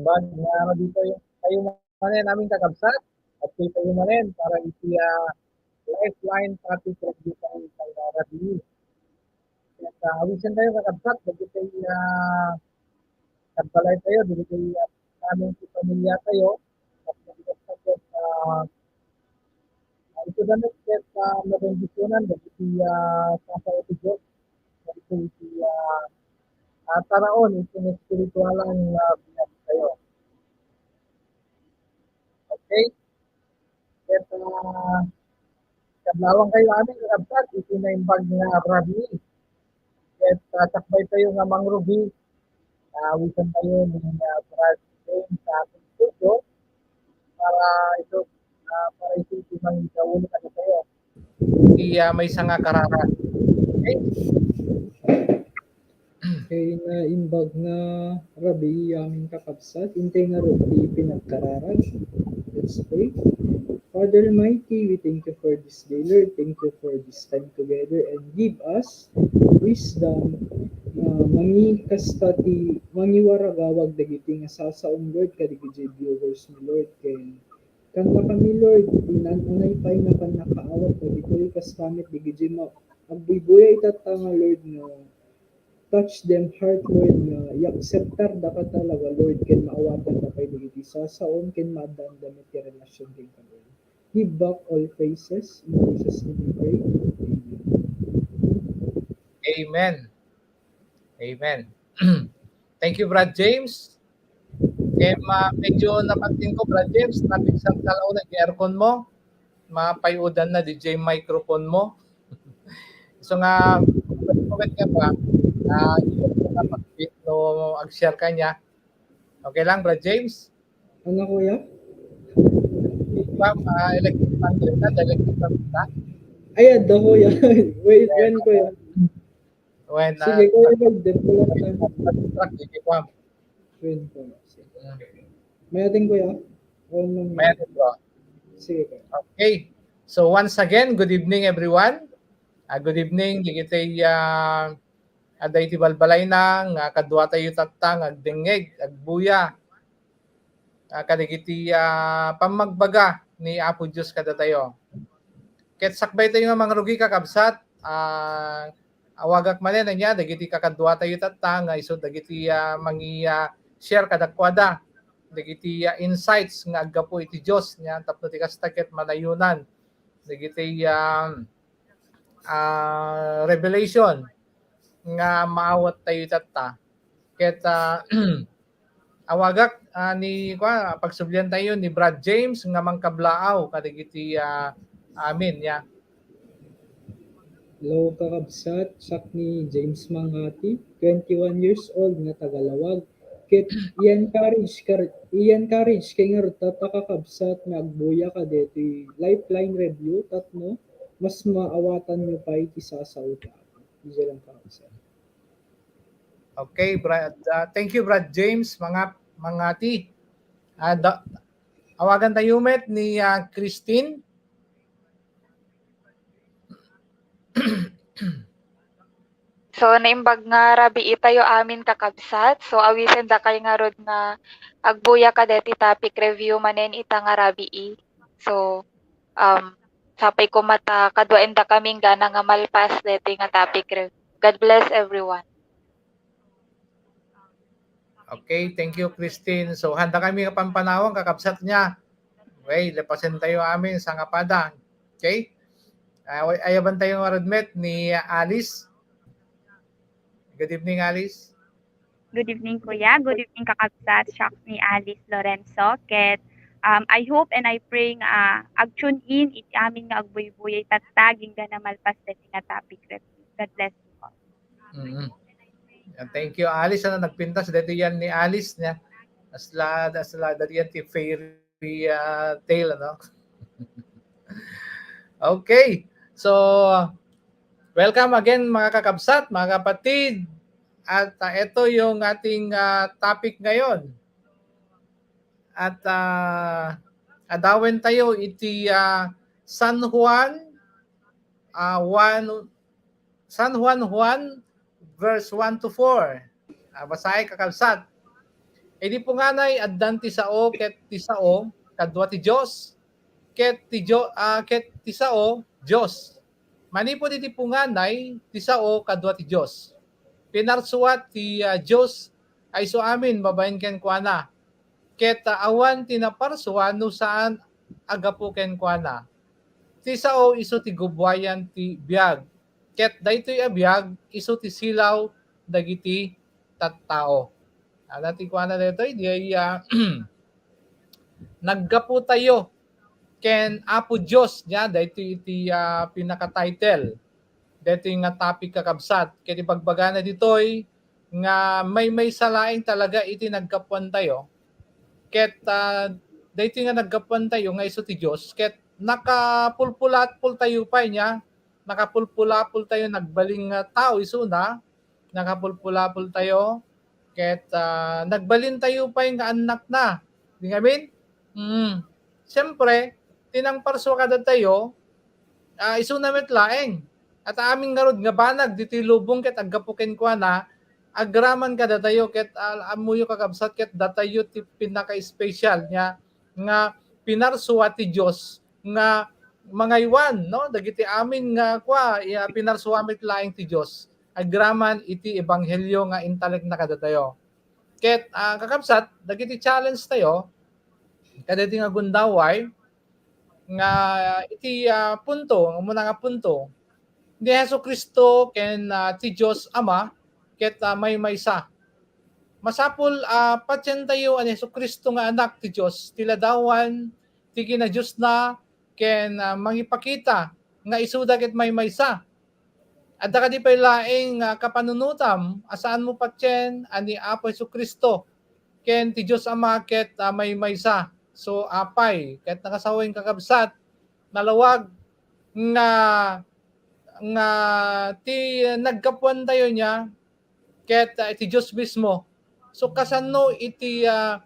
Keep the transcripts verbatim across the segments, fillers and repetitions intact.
Imbag nga rabii tayo, tayo manen amin kakabsat, at tayo manen para iti, ah, lifeline topic review tayo itang rabii. At, ah, awisen tayo kakabsat, dagiti, ah, nagbalay tayo, dagiti, ah, amin ti pamilya tayo, at, ah, Ito damit ket, ah, mabendisionan dagiti, ah, sasao ti Dios. Dagiti, ah, ah, taraon iti espiritualan nga binabayo. Okay? Ket, ah, kadlawang kayo amin, kakabsat, iti naimbag nga rabii. Ket, ah, sakbay tayo nga mangrugi, ah, awisan tayo ni, ah, Brad James sa ating studio para ito, ah, para ito iti mangigawon kada tayo. Iya may sanga karara. Okay? Kay naimbag nga rabii amin kakabsat, intay ngarud ti pinagkararag. Let's pray. Father Almighty, we thank you for this day, Lord. Thank you for this time together and give us wisdom nga mangikasta ti mangiwaragawag dagiti nga sasaom, Lord, kadagiti viewers mi, Lord. Ken kanta kami, Lord, inan-anay pay nga pannakaawat dagitoy kas pamit dagiti ma-, agbuybuya itatta nga, Lord, nga touch them heart, Lord, nga i-acceptar daka talaga, Lord, ken maawatan da pay dagiti sasaom ken maaddaanda met ti relasyon kenka, Lord. Give back all praises. In Jesus' name we pray. Amen. Amen. Thank you, Brad James. Ken, ah, medyo napansin ko, Brad James, napigsa talaga ti aircon mo. Mapayudan na, D J, microphone mo. So nga, pwede ka pa, ah, no, ag-share ka niya. Okay lang, Brad James? Ano, kuya? Ma'am, ah, electric fan ka, electric fan ka? Ay, adda, kuya. Wait, when, kuya? When, ah, sige, kuya, wait, dep ko lang. Truck, sige, ma'am. When, kuya. Sige. Mm. May ating, kuya? May ating, bro. Sige, kuya. Okay. So, once again, good evening, everyone. Ah, good evening, dagiti, ah, adda iti balbalayna nga kaduatayo tatta nga agdengngeg, agbuya, ah, kadagiti, ah, pammagbaga ni Apo Dios kadatayo. Ket sakbay tayo nga mangrugi, kakabsat, ah, awagak manen ania dagiti kakaduatayo tatta nga isu dagiti, ah, mangi-, ah, share kadakuada dagiti, ah, insights nga aggapu iti Dios nia tapno ti kasta ket manayunan dagiti, ah, ah, revelation nga maawat tayo tatta. Ket, ah, awagak, ah, ni, kua, pagsublian tayo ni Brad James nga mangkablaaw kadagiti, ah, amin, ya. Hello, kakabsat. Siak ni James Mangati, twenty-one years old nga taga Laoag. Ket i-encourage kar-, i-encourage kay ngarud tatta, kakabsat, nga agbuya kadaytoy Lifeline Review tapno mas maawatanyo pay ti sasaoda. Diay lang, kakabsat. Okay, Brad, ah, thank you, Brad James, mga, Mangati. Ah, da-, awagan tayo met ni, ah, Christine. So, naimbag nga rabii tayo amin, kakabsat. So, awisen dakay ngarud nga agbuya kadeti topic review manen ita nga rabii. So, um, sapay koma ta kaduaen dakami inggana nga malpas deti nga topic review. God bless everyone. Okay, thank you, Christine. So, handa kami nga pampanawan, kakabsat nia. Okay, lapasen tayo amin, sangapada. Okay? Ah, ayaban tayo nga rudmet ni Alice. Good evening, Alice. Good evening, kuya. Good evening, kakabsat. Siak ni Alice Lorenzo. Ket, um, I hope and I pray nga, ah, ag-tune in iti amin nga agbuybuya tatta, inggana malpas deti nga topic review. God bless you all. Mm. Yan, thank you, Alice. Ano, nagpintas dito yan ni Alice niya. Asla, asla, dati yan ti fairy, ah, tale, ano? Okay. So, welcome again, mga kakabsat, mga kapatid. At, ah, ito yung ating, ah, topic ngayon. At, ah, adawen tayo iti, ah, San Juan, ah, one, San Juan one, verse one to four. Ah, basahi, kakabsat. Idi punganay, addan ti sao ket ti sao kadua ti Dios, ket ti Dio-, ah, ket ti sao, Dios. Manipud iti punganay, ti sao kadua ti Dios. Pinarsuat ti, ah, Dios a isu amin babaen kenkuana. Ket, ah, awan ti naparsua no saan a gapu kenkuana. Ti sao isu ti gubuayan ti biag. Ket daytoy a biag isu ti silaw dagiti tattao. Adda ti kuana daytoy, diay, ah, naggapu tayo ken Apo Dios, nia, daytoy iti, ah, pinaka-title. Daytoy nga topic, kakabsat. Ket ibagbagana ditoy nga maymaysa laeng talaga iti naggapuan tayo. Ket, ah, daytoy nga naggapuan tayo nga isu ti Dios, ket nakapulpulapol tayo pay, nia, nakapulpulapol tayo, nagbalin nga tao isuna, nakapulpulapol tayo, ket, ah, nagbalin tayo pay nga annakna. Di ngamin? Mm. Siyempre, ti nangparsua kadatayo, ah, isuna met laeng. At amin ngarud nga banag ditoy lubong ket aggapu kenkuana, agraman kadatayo ket, ah, ammoyo, kakabsat, ket datayo ti pinaka-special nia nga pinarsua ti Dios nga mangaywan, no? Dagiti amin nga kua, iya, pinarsua met laeng ti Dios agraman iti ebanghelio nga intalekna kadatayo. Ket, ah, kakabsat, dagiti challenge tayo kadagiti nga gundaway nga iti, ah, punto, umuna nga punto, ni Jesu-Cristo ken, ah, ti Dios Ama ket, ah, maymaysa. Masapul a patien tayo a ni Jesu-Cristo nga Anak ti Dios, ti ladawan ti kinadiosna ken, ah, mangipakita nga isuda ket maymaysa. Adda kadi pay laeng nga kapanunotam a saanmo patien a ni Apo Jesu-Cristo ken ti Dios Ama ket, ah, maymaysa. So, apay, ket nakasawen, kakabsat, nalawag nga, nga ti naggapuan tayo nia ket, ah, iti Dios mismo. So, kasano iti, ah,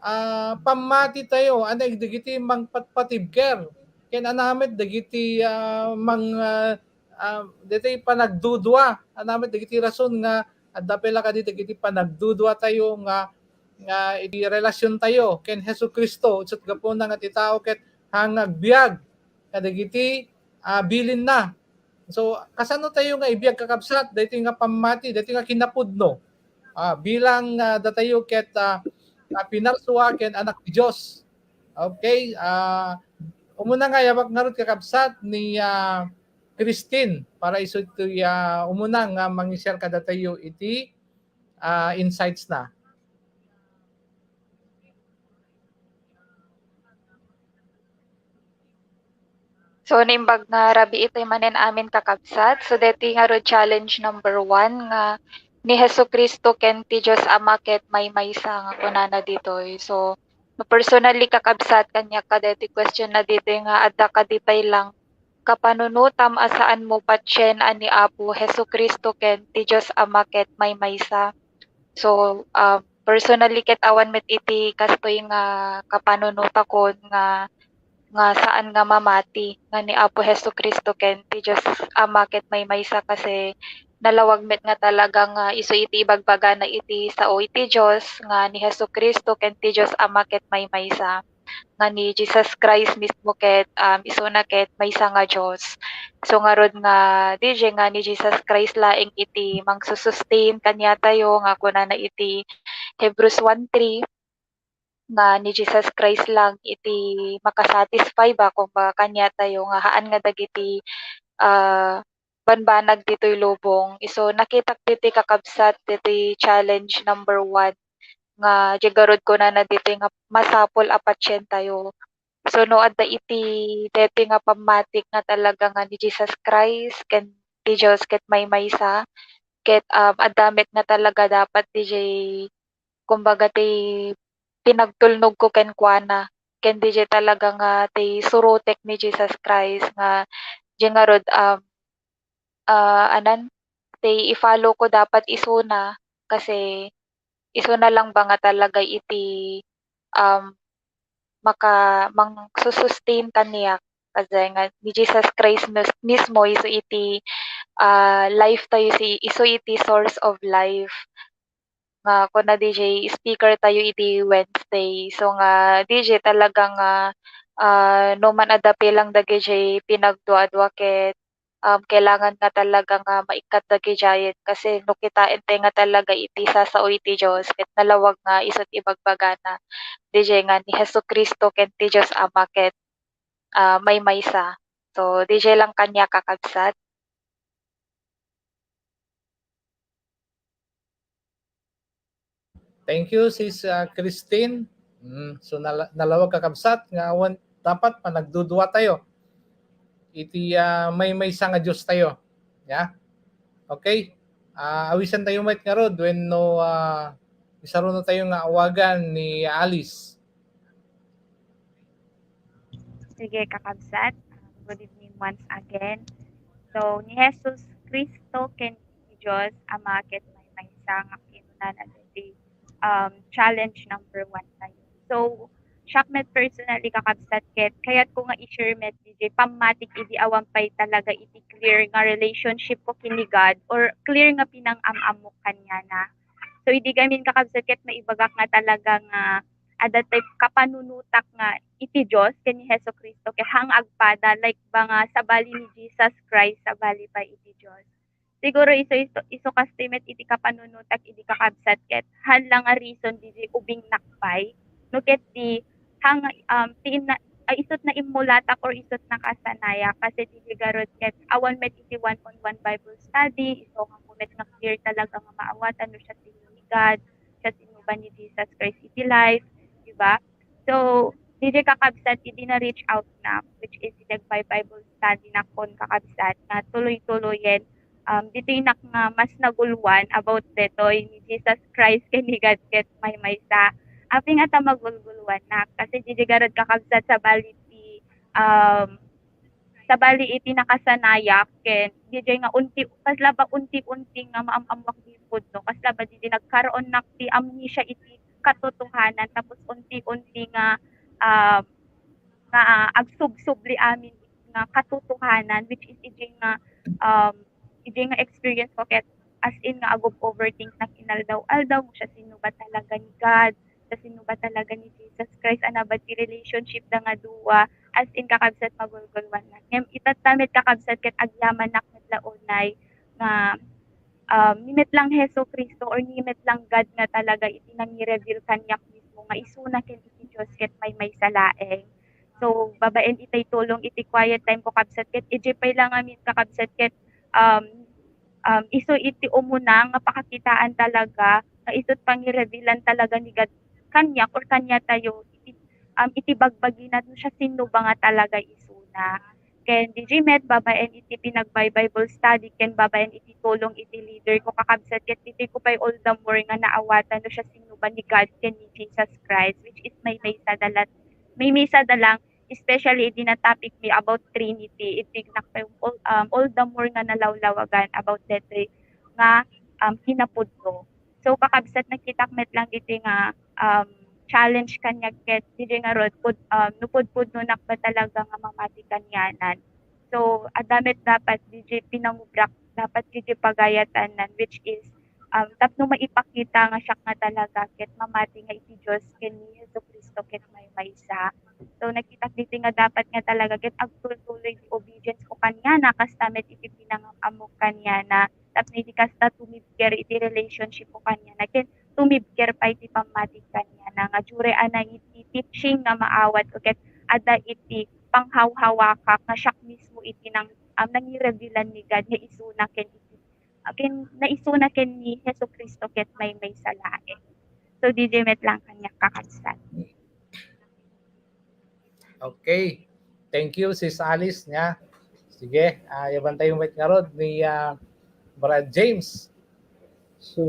ah, pammati tayo, ania dagiti mangpatpatibker ken ania met dagiti, ah, mang, ah, ah, dagiti panagdudua, ania met dagiti rason nga adda pay la kadi dagiti panagdudua tayo nga, nga iti relasyon tayo ken Jesu-Cristo, isut' gapuna nga ti tao ket haan nga agbiag kadagiti, ah, bilinna. So, kasano tayo nga ibiag, kakabsat, daytoy nga pammati, daytoy nga kinapudno? Ah, bilang, ah, datayo ket, ah, ah, pinarsua ken anak ti Dios. Okay, ah, umuna nga ayabak ngarud, kakabsat, ni, ah, Christine para isu ti, ah, umuna nga mangi-share kadatayo iti, ah, insights na. So, naimbag nga rabii itoy manen amin, kakabsat. So, daytoy ngarud challenge number one nga ni Jesu-Cristo ken ti Dios Ama ket maymaysa nga kunana ditoy. So, personally, kakabsat, kaniak kadaytoy question na ditoy nga adda kadi pay lang kapanunotam a saanmo patien a ni Apo Jesu-Cristo ken ti Dios Ama ket maymaysa. So, ah, personally ket awan met iti kastoy nga kapanunotakon nga, nga saan nga mamati nga ni Apo Jesu-Cristo ken ti Dios Ama ket maymaysa, kasi nalawag met nga talaga nga isu iti ibagbagana iti sao iti Dios nga ni Jesu-Cristo ken ti Dios Ama ket maymaysa. Nga ni Jesus Christ mismo ket, um, isuna ket maysa nga Dios. So, ngarud nga D J, nga ni Jesus Christ laeng iti mangsusustain kaniatayo, nga kunana iti Hebrews one three, nga ni Jesus Christ lang iti makasatisfy ba, kumbaga, kaniatayo, nga haan nga dagiti, ah, banbanag ditoy lubong. Isu, nakitak ditoy, kakabsat, ditoy challenge number one nga diay garud kunana ditoy nga masapul a patien tayo. So, no adda iti daytoy nga pammati nga talaga nga ni Jesus Christ ken ti Dios ket maymaysa, ket, um, adda met nga talaga dapat diay, kumbaga, ti pinagtulnogko kenkuana, ken diay talaga nga ti surotek ni Jesus Christ nga diay ngarud, um, ah, anan, ti i-follow ko dapat isuna, kasi isuna lang ba nga talaga iti, um, maka-, mangsusustain kaniak. Kasi nga ni Jesus Christ mis-, mismo isu iti, ah, life tayo, si, isu iti source of life. nga kuna D J speaker tayo iti Wednesday. So nga D J talaga nga, ah, no man adda pay lang dagiti pinagduadua ket, um, kailangan nga talaga nga maikkat dagiti giant kasi no kitaen tayo nga talaga iti sasao iti Dios ket nalawag nga isut' ibagbagana D J nga ni Jesu-Cristo ken ti Dios Ama ket, ah, maymaysa. So, D J lang kaniak, kakabsat. Thank you, Sis, ah, Christine. Mm, so, nala-, nalawag, kakabsat, nga awan, dapat panagdudua tayo iti, ah, maymaysa nga Dios tayo. Yeah? Okay? Ah, awisan tayo met ngarud wenno, ah, isaruno tayo nga awagan ni Alice. Sige, kakabsat. Good evening once again. So, ni Jesus Cristo ken ni Dios Ama ket maymaysa nga kinunana dagiti, um, challenge number one tayo. So, siak met personally, kakabsat, ket kayatko nga i-share met dagiti pammatik idi awan pay talaga iti clear nga relationship ko ken ni God or clear nga pinang-am-ammok kaniana. So, idi gamin, kakabsat, ket maibagak nga talaga nga adda tay kapanunotak nga iti Dios ken ni Jesu-Cristo ket haan nga agpada, like ba nga sabali ni Jesus Christ, sabali pay iti Dios. Siguro isu, isu, isu kasta met iti kapanunotak idi, kakabsat, ket haan la nga reason dagiti ubingnak pay. No ket di, haan nga, um, ti inna-, ay, isut' naimmulatak or isut' nakasanayak, kasi dagiti garud ket awan met iti one-on-one Bible study, isu nga met nga clear talaga nga maawatan no siasino ni God, siasino ba ni Jesus Christ iti life, di ba? So, dagiti, kakabsat, idi na-reach out na, which is iti nagbi-Bible study na kon, kakabsat, nga tuloy-tuloyen, um, ditoy nak nga mas naguluan about detoy ni Jesus Christ ken ni God ket maymaysa. Apay nga ta magulguluan na, kasi dagiti garud, kakabsat, sabali ti, um, sabali iti nakasanayak ken dagiti nga unti, kasla ba unti-unti nga maam-ammoak ditoy pudno, kasla ba dagiti nagkaroonnak ti amnesia iti katotohanan, tapos unti-unti nga, ah, nga, ah, agsubsubli amin nga katotohanan, which is dagiti nga, um, dagiti nga experience ko ket as in nga agob-overthinknak inaldaw-aldaw, no siasino ba talaga ni God, siasino ba talaga ni Jesus Christ, ania ba ti relationship da nga dua, as in, kakabsat, magulguluan na. Ngem itatta met, kakabsat, ket agyamanak met la unay nga, um, ni met lang Jesu-Cristo or ni met lang God nga talaga iti nangi-reveal kaniak mismo nga isuna ken iti Dios ket maymaysa laeng. So, babaen itay tulong iti quiet time ko, kabsat, ket idiay pay la ngamin, kakabsat, ket, um, um, isu iti umuna nga pakakitaan talaga nga isut' pangirevealan talaga ni God kaniak or kaniatayo iti, um, iti bagbagina no siasino ba nga talaga isuna. Ken diay met, babaen iti pinagbi-Bible study ken babaen iti tulong iti leader ko, kakabsat, ket ditoy ko pay all the more nga naawatan no siasino ba ni God ken ni Jesus Christ, which is maymaysa da la-, maymaysa da lang, especially idi na-topic mi about Trinity, idi nak pay all, um, all the more nga nalawlawagan about detoy nga, um, kinapudno. So, kakabsat, nakitak met lang ditoy nga, um, challenge kaniak ket diay ngarud, pud-, um, no pudpudnonak ba talaga nga mamati kanianan. So, adda met dapat diay pinangubrak, dapat diay pagayatanan, which is, um, tapno maipakita nga siak nga talaga ket mamati nga iti Dios ken ni Jesu-Cristo ket maymaysa. So, nakitak ditoy nga dapat nga talaga ket agtultuloy ti obedience ko kaniana, kasta met iti pinangam-ammok kaniana, tapno iti kasta tumibker iti relationship ko kaniana, ken tumibker pay ti pammatik kaniana, nga diay unay iti teaching nga maawat ko ket adda iti panghawhawakak nga siak mismo iti nang-, um, nangirevealan ni God nga isuna ken iti, ken, nga isuna ken ni Jesu-Cristo ket maymaysa laeng. So, diay met lang kaniak, kakabsat. Okay. Thank you, Sis Alice, nga. Sige, ah, ayaban tayo met ngarud ni, ah, Brad James. So,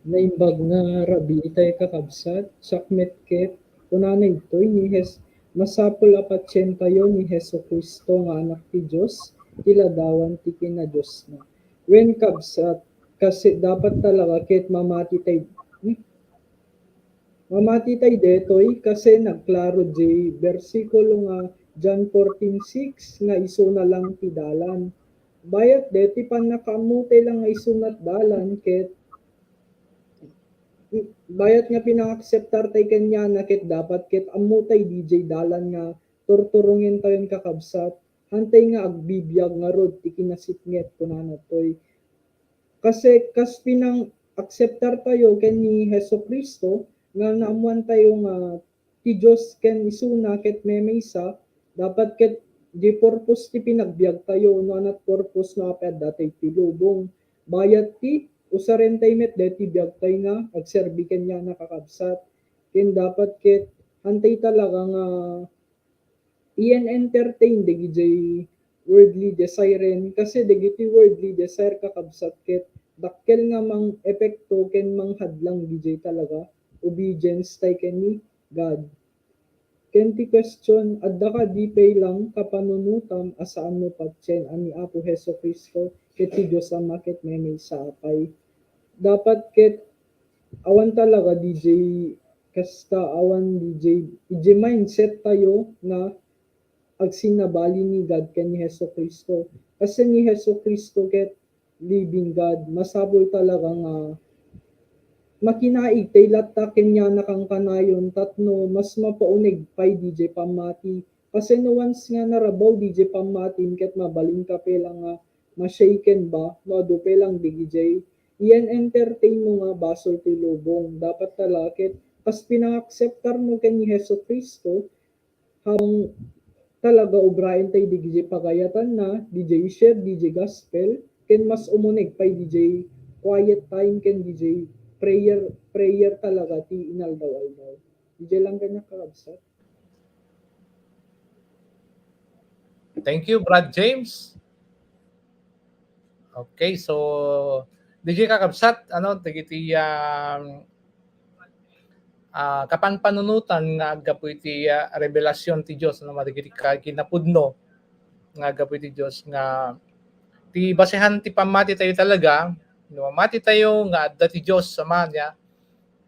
naimbag nga rabii tay, kakabsat, siak met ket kunana ditoy ni Jes-, masapul a patien tayo ni Jesu-Cristo nga Anak ti Dios, ti ladawan ti kinadiosna. Wen, kabsat, kasi dapat talaga ket mamati tay, hmm? Mamati tay detoy, kasi nagklaro diay bersikulo nga John fourteen six nga isuna lang ti dalan. Bayat deti pannakaammo tay lang nga isuna ti dalan ket, Bayat nga pinangakseptar tay kaniana ket dapat ket ammo tay D J dalan nga turturongentayon, kakabsat. Hantay nga agbibiag ngarud ti kinasipnget, kunana toy. Kasi kas pinang-akseptar tayo ken ni Jesu-Cristo nga naammoan tayo nga ti Dios ken isuna ket memaysa, dapat ket di purpose ti pinagbiag tayo, no, ania ti purpose no apay adda tay ti lubong. Bayat ti usaren tay met daytoy biag tay nga agserbi kaniana, kakabsat. Ken dapat ket hantay talaga nga i-entertain dagiti worldly desire-en, kasi dagiti worldly desire, kakabsat, ket dakkel nga mang-epekto ken manghadlang dagiti talaga obedience tay ken ni God. Ken ti question, adda kadi pay lang kapanunotam a saanmo patien a ni Apo Jesu-Cristo ket ti Dios Ama ket memaysa a pay? Dapat ket awan talaga D J, kasta awan D J, D J mindset tayo nga agsinnabalin ni God ken ni Jesu-Cristo. Kasi ni Jesu-Cristo ket living God, masapul talaga nga makinaig tay latta kaniana kankanayon tapno mas mapauneg pay D J pammati. Kasi no once nga narabaw D J pammatim ket mabalinka pay lang nga ma-shaken ba, no adu pay lang D J, i-entertain mo nga basol ti lubong. Dapat talaga ket kas pinangakseptar mo ken ni Jesu-Cristo, habang talaga obraen tay D J pagayatanna, D J share, D J gospel, ken mas umuneg pay D J quiet time ken D J prayer, prayer talaga ti inaldaw-aldaw. D J lang kaniak, kakabsat. Thank you, Brad James. Okay, so, D J, kakabsat, ano, dagiti, um, ah, kapanpanunotan nga aggapu iti, ah, revelasyon ti Dios, ano, dagiti ka-, kinapudno nga aggapu iti Dios nga ti basehan ti pammati tayo talaga, no, mamati tayo nga adda ti Dios Ama niya,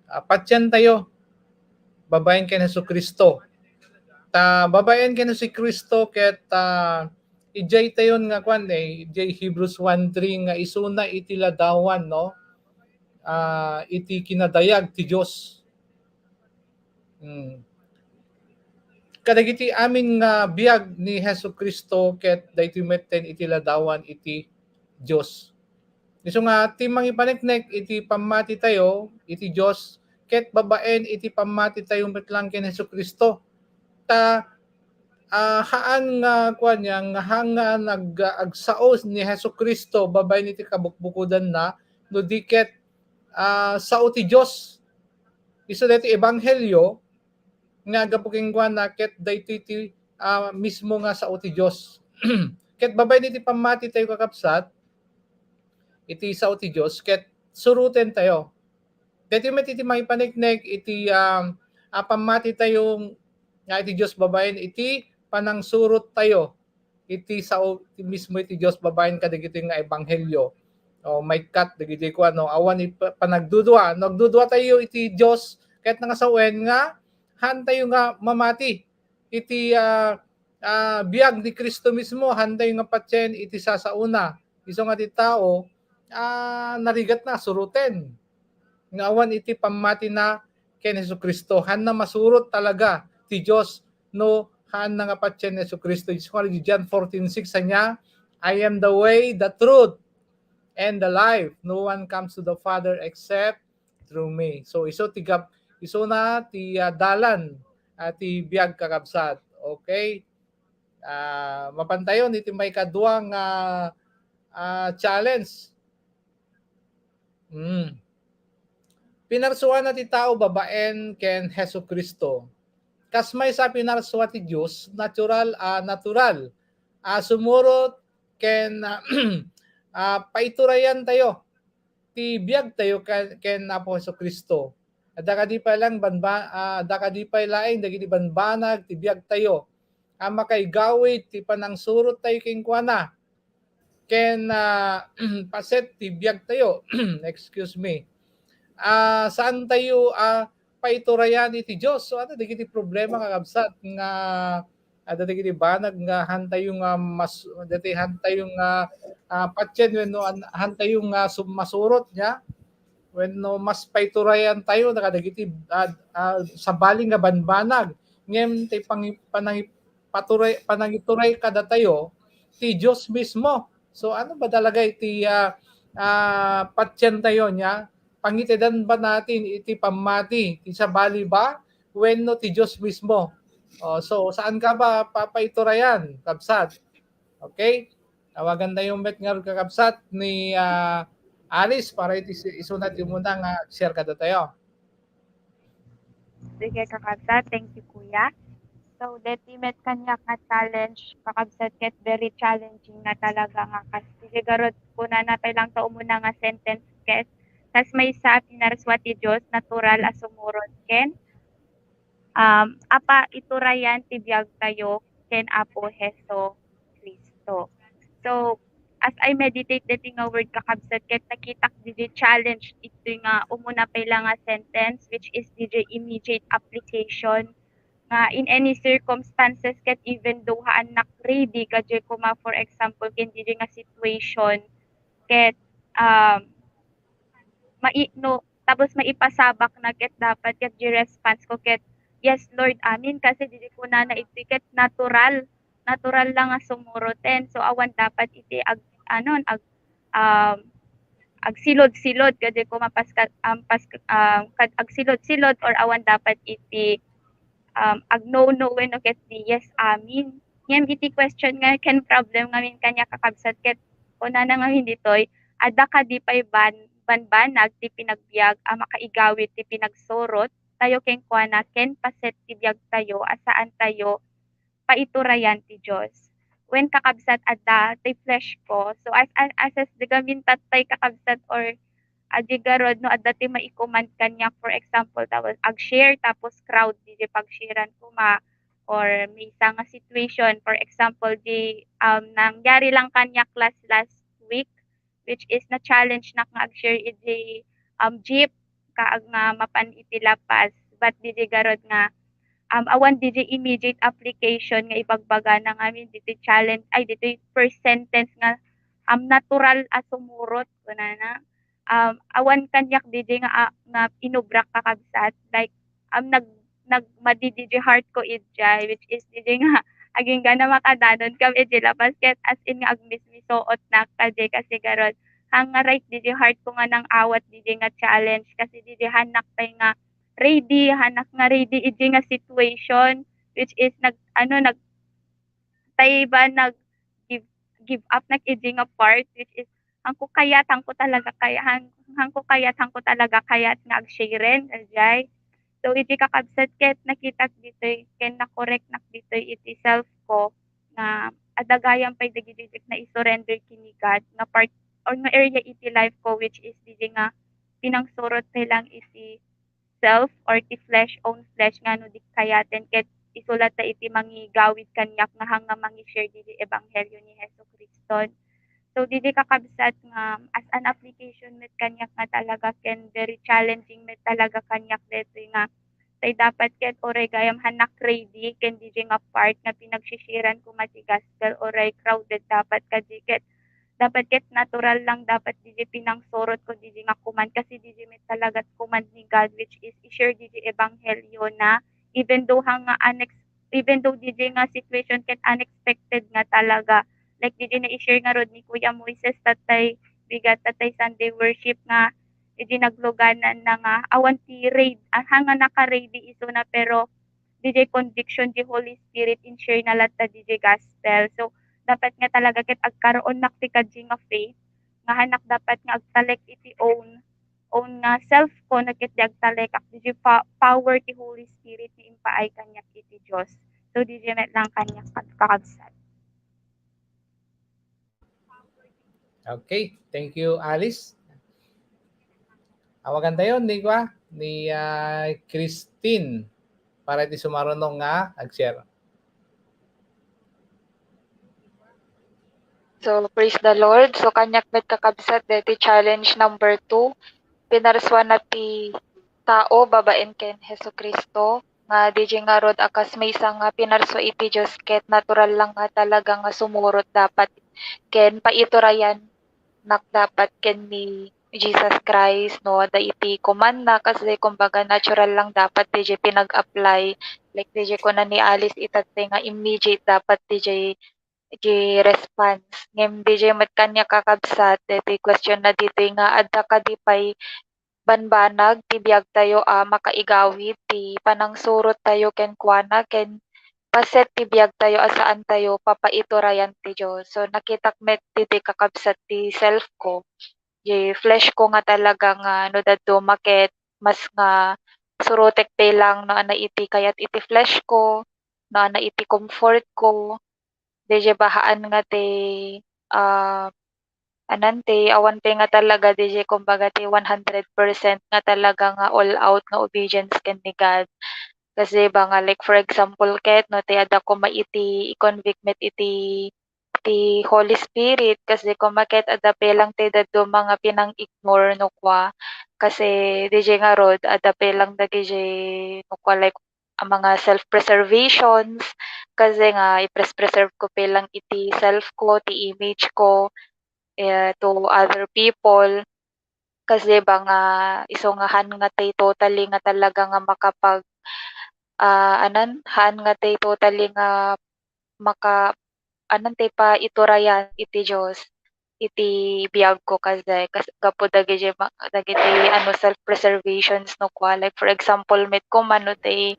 ah, patien tayo babaen ken Jesu-Cristo. Ta babaen ken Jesu-Cristo ket, ah, idiay tayon nga kuan, eh, idiay Hebrews one three nga isuna iti ladawan, no? Ah, iti kinadayag ti Dios. Hmm. Kadagiti amin nga biag ni Jesu-Cristo ket daytoy metten iti ladawan iti Dios. Isu nga ti mangipaneknek iti pammati tayo iti Dios ket babaen iti pammati tayo met lang ken Jesu-Cristo. Ta, ah, haan nga kuan niya, nga haan nga nag-, agsao ni Jesu-Cristo babaen iti kabukbukodanna, no di ket, ah, sao ti Dios. Isu daytoy ebanghelio nga aggapu kenkuana ket daytoy ti, ah, mismo nga sao ti Dios. Ket babaen iti pammati tayo, kakabsat, iti sao ti Dios ket suroten tayo. Daytoy met iti mangipaneknek iti, ah, ah, pammati tayo nga iti Dios babaen iti panangsurot tayo iti sao ti mismo iti Dios babaen kadagitoy nga ebanghelio. O, maikkat dagiti kuan, no, awan ip-, panagdudua. No, agdudua tayo iti Dios, ket nangasawen nga haan tayo nga mamati iti, ah, ah, biag ni Cristo mismo, haan tayo nga patien iti sasaona. Isu nga ti tao, ah, narigatna, suroten. Nga awan iti pammatina ken Jesu-Cristo. Haanna masurot talaga ti Dios no haanna nga patien ni Jesu-Cristo. Isu nga di John fourteen six, ania, "I am the way, the truth, and the life. No one comes to the Father except through me." So, isu ti gap-, isuna ti, ah, dalan, ah, ti biag, kakabsat. Okay? Ah, mapantayon iti maikadua nga, ah, challenge. Hmm. Pinarsuana ti tao babaen ken Jesu-Cristo. Kas maysa a pinarsua ti Dios, natural, ah, natural a sumurot ken, ah, ah, paiturayan tayo ti biag tayo ken, ken Apo Jesu-Cristo. Adda kadi pay lang banba-, ah, adda kadi pay laeng dagiti banbanag ti biag tayo a makaigawid ti panangsurot tayo kenkuana ken, ah, paset ti biag tayo. Excuse me. Ah, saan tayo, ah, paiturayan iti Dios? So, adda dagiti problema, kakabsat, nga adda dagiti banag nga haan tayo nga mas-, dati haan tayo nga, ah, patien wenno an-, haan tayo nga sum-, masurot nia. Wenno mas paiturayan tayo na kadagiti, ah, ah, sabali nga banbanag. Ngem ti pangi-, panangi-, paturay-, panangituray kadatayo, ti Dios mismo. So, ano ba talaga iti, ah, ah, patien tayo niya? Pangitedan ba natin iti pammati, ti sabali ba? Wenno ti Dios mismo? Oh, so, saan ka ba papaiturayan, kabsat? Okay? Tawagan tayo met nga kakabsat ni, ah, Alice para iti si-, isuna ti umuna nga share kadatayo. Sige, kakabsat. Thank you, Kuya. So, deti met kaniak nga challenge, kakabsat, ket very challenging nga talaga nga kas-, sige, garud, kunana pay lang ta umuna nga sentence, ket kas maysa a pinarsua ti Dios, natural a sumurot ken, um, a paiturayan ti biagtayo ken Apo Jesu Cristo. So, as I meditate deti nga word, kakabsat, ket nakitak didi challenge iti nga umuna pay lang nga sentence, which is didi immediate application, nga in any circumstances, ket even though haannak ready, kadi koma, for example, ken didi nga situation, ket, um, mai-, no, tapos maipasabak na ket dapat ket di response ko ket, "Yes, Lord, amin," kasi didi kunana iti ket natural, natural lang nga sumuroten. So, awan dapat iti ag-, ano, ag-, um, agsilod-silod, kadi koma, pas-, um, pas-, um, kad-, agsilod-silod or awan dapat iti, um, agno-no wenno ket di, "Yes, amin." Ngem iti question nga ken problem ngamin kaniak, kakabsat, ket kunana ngamin ditoy, adda kadi pay ban-, banbanag ti pinagbiag a makaigawid ti pinagsurot tayo kenkuana ken paset ti biag tayo a saan tayo paiturayan ti Dios. Wen, kakabsat, adda ti flesh ko. So, as, as, as, as di kami tattay, kakabsat, or, ah, di garud no adda ti maikoman kaniak, for example, tapos ag-share, tapos crowd, di, di pag-sharean koma, or maysa nga situation, for example, di, um, nangyari lang kaniak last, last week, which is na-challenge nak nga ag-share iti, um, jeep, kaag nga mapan iti La Paz. But didi garud nga, um, awan didi immediate application nga ibagbagana ngamin ditoy challenge, ay, ditoy first sentence nga, um, natural a sumurot, kunana. Um, awan kaniak didi nga, ah, nga inubrak, kakabsat. Like, um, nag-, nagmadi didi heart ko idiay, which is didi nga agingga na makadanon kam iti La Paz ket as in nga agmismisoot nak kadi kasi garud. Haan nga right didi heart ko nga nang-awat didi nga challenge kasi didi haannak pay nga ready, haannak nga ready idi nga situation, which is nag-, ano, nag-, tay ba nag-give, give up nak idi nga part, which is, "Haanko kayat, haanko talaga kaya-, haan-, haanko kayat, haanko talaga kayat nga ag-sharen," ajay. So, idi, kakabsat, ket nakitak ditoy, ken nakorek nak ditoy iti self ko nga adda gayam pay dagiti na i-surrender ken ni God nga part or nga area iti life ko, which is didi nga pinangsurot pay lang iti self or ti flesh, own flesh, nga no di kayaten ket isu latta iti mangigawid kaniak nga haan nga mangi-share didi ebanghelio ni Jesu-Cristo. So, didi, kakabsat, nga as an application met kaniak nga talaga ken very challenging met talaga kaniak detoy nga tay dapat ket uray gayam haannak ready ken didi nga part nga pinagsisharean koma ti gospel uray crowded dapat kadi ket dapat ket natural lang dapat didi pinangsurot ko didi nga command kasi didi met talaga command ni God, which is i-share didi ebanghelio na even though haan nga unex-, even though didi nga situation ket unexpected nga talaga. Like didi na i-share ngarud ni Kuya Moises, tatay bigat, tatay Sunday worship nga idi nagluganan na nga awan ti ready, ah, haan nga naka-ready isuna pero didi conviction di Holy Spirit, in-share na latta didi gospel. So, dapat nga talaga ket agkaroonnak ti kadi nga faith, nga haannak dapat nga agtalek iti own, own nga self ko, no ket di agtalekak didi pa-, power ti Holy Spirit nga impaay kaniak iti Dios. So, didi met lang kaniak, kakabsat. Okay, thank you, Alice. Awagan tayo ni, kwa, ni, ah, Christine para iti sumaruno nga ag-share. So, praise the Lord. So, kaniak met, kakabsat, deti challenge number two. Pinarsuana ti tao babaen ken Jesu-Cristo. Nga didi ngarud a kas maysa nga pinarsua iti Dios ket natural lang nga talaga nga sumurot dapat ken paiturayannak dapat ken ni Jesus Christ, no, adda iti kumanna, kasi kumbaga natural lang dapat D J pinag-apply. Like D J kuna ni Alice itatay nga immediate dapat D J, D J response. Ngem D J met kaniak kakabsat, deti question na ditoy nga adda kadi pay banbanag ti biagtayo a makaigawid ti panangsurot tayo kenkuana ken paset ti biagtayo a saan tayo papaiturayan ti Dios. So, nakitak met ditoy kakabsat ti self ko. Di flesh ko nga talaga nga no dadduma ket mas nga surotek pay lang no ana iti kayat iti flesh ko, no ana iti comfort ko. Di jay bahaan nga ti, ah, anan ti awan pay nga talaga di jay kumbaga ti one hundred percent nga talaga nga all out nga obedience ken ni God. Kasi ba nga, like, for example, ket no, ti adda koma iti i-convict met iti, ti Holy Spirit, kasi koma ket adda pay lang ti dadduma nga pinang-ignore no kua. Kasi di jay ngarud, adda pay lang dagiti no kua, like, a mga self-preservations, kasi nga i-pres-preserve ko pay lang iti self ko, ti image ko, eh, to other people. Kasi ba nga isu nga haan nga ti totally nga talaga nga makapag, ah, anan, haan nga ti totally nga maka-, anan ti paiturayan iti Dios iti biag ko, kasi kas-, gapu dagiti ma-, dagiti ano, self-preservations no kua. Like, for example, met koma no ti,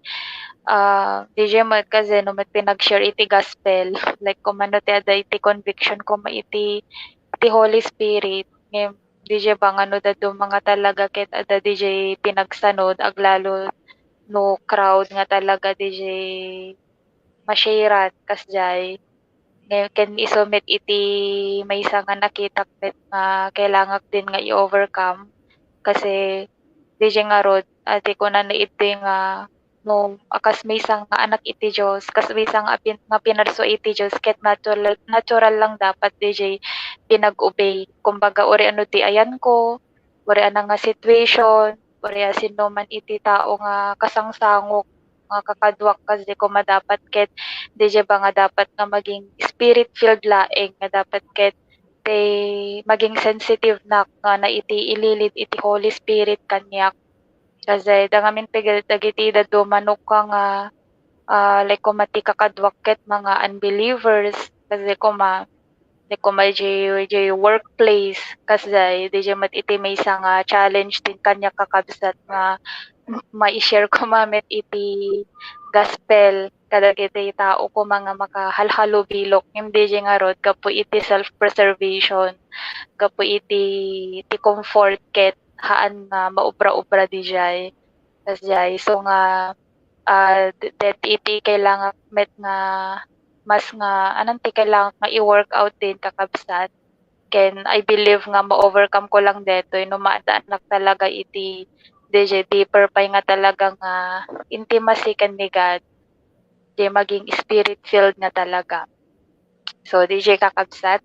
ah, di jay met kasi no met pinag-share iti gospel. Like, koma no ti adda iti conviction koma iti, iti Holy Spirit. Ngem, di jay ba nga no dadduma nga talaga ket adda di jay pinagsanud, aglalo no crowd nga talaga di jay masharean kasjay. Ngem ken isu met iti maysa nga nakitak met nga kailangak din nga i-overcome. Kasi di jay ngarud, ah, ti kunana idi nga no, a, kas maysa nga anak iti Dios, kas maysa nga pin-, nga pinarso iti Dios, ket natural, natural lang dapat di jay pinag-obey. Kumbaga, uri ano ti ayanko, uri ano nga situation, uri a sinoman iti tao nga kasangsangok, nga kakaduak, kas di koma dapat ket, di jay ba nga dapat nga maging spirit-filled laeng, nga dapat ket ti maging sensitive nak nga na iti ililid iti Holy Spirit kaniak. Kasi dangamin pay dagiti dadduma no kua nga, ah, like, koma ti kakaduak ket mga unbelievers, kasi koma, like, koma jay, jay workplace, kasi di jay met iti maysa nga challenge din kaniak kakabsat nga mai-share koma met iti gospel kadagiti tao koma nga makahalhalubilok, ngem di jay ngarud gapu iti self-preservation, gapu iti, iti comfort ket haan nga maubra-ubra di jay. Kasjay, so nga, ah, de-, deti iti kailangan met nga mas nga, anan ti kailangan nga i-work out din, kakabsat. Ken I believe nga ma-overcome ko lang detoy no maaddanak talaga iti, di jay deeper pay nga talaga nga intimacy ken ni God. Di maging spirit-filled nga talaga. So, di jay kakabsat.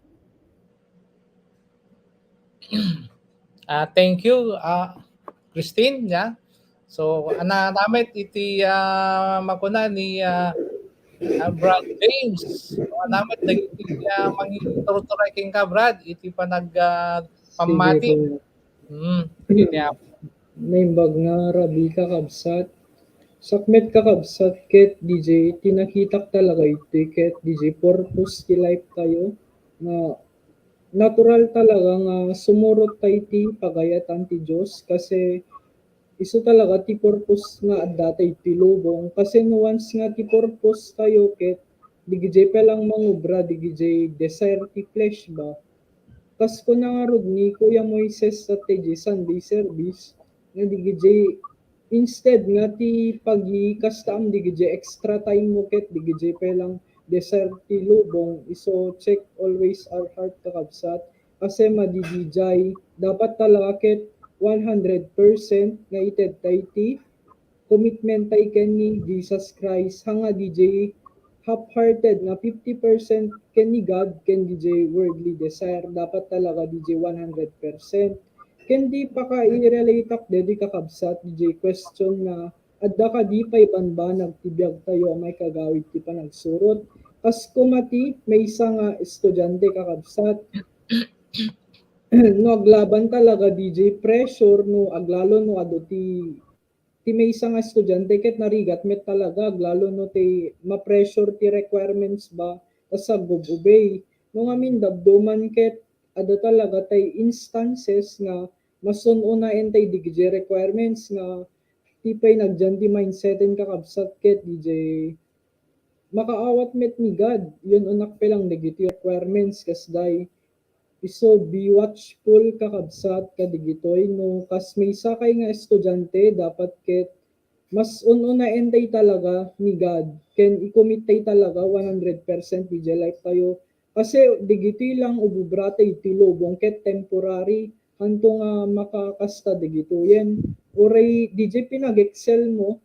Ah, thank you, ah, Christine, ya. So, anaramid iti, ah, makuna ni, ah, ah, Brad James. So, anaramid dagiti, ah, mangiturturay kenka, Brad, iti panag-, ah, pammati. Sige po. Mm, iti Naimbag nga rabii, kakabsat. Sakmet, kakabsat, ket di jay ti nakitak talaga iti ket di jay purpose ti life tayo nga natural talaga nga sumurot tayo iti pagayatan ti Dios, kasi isu talaga ti purpose nga adda tayo iti lubong. Kasi no once nga ti purpose tayo ket di jay pay lang mangubra, di jay desire ti flesh ba. Kas kuna ngarud ni Kuya Moises sa T J Sunday service, nga di jay instead nga ti pagikastaam di jay extra time mo ket di jay pay lang desire ti lubong, isu check always our heart, kakabsat. Kasi madi di jay, dapat talaga ket one hundred percent nga ited tayo ti commitment tayo ken ni Jesus Christ, haan nga di jay half-hearted nga fifty percent ken ni God ken di jay worldly desire, dapat talaga di jay one hundred percent. Ken di pakairelateak deti, kakabsat, di jay question nga adda kadi pay banbanag ti biag tayo a maikagawid ti panagsurot. Kas koma ti maysa nga estudiante, kakabsat, no aglaban talaga D J pressure, no aglalo no adu ti, ti maysa nga estudiante ket narigat met talaga, aglalo no ti ma-pressure ti requirements ba, tas agub-obey. No ngamin damdaman ket ada talaga tay instances nga mas un-unaen tay dagiti requirements nga ti pay nagdian ti mindset en kakabsat ket D J makaawat met ni God, yun unak pelang dagiti requirements kas day. Isu be watchful kakabsat kadigitoy no kas maysa kay nga estudiante dapat ket mas un-unaen tay talaga ni God ken i-commit tay talaga one hundred percent D J life tayo. Kasi digitoy lang ububra tay ti lubong ket temporary hanto nga makakasta digitoyen. Uray D J pinag-excel mo,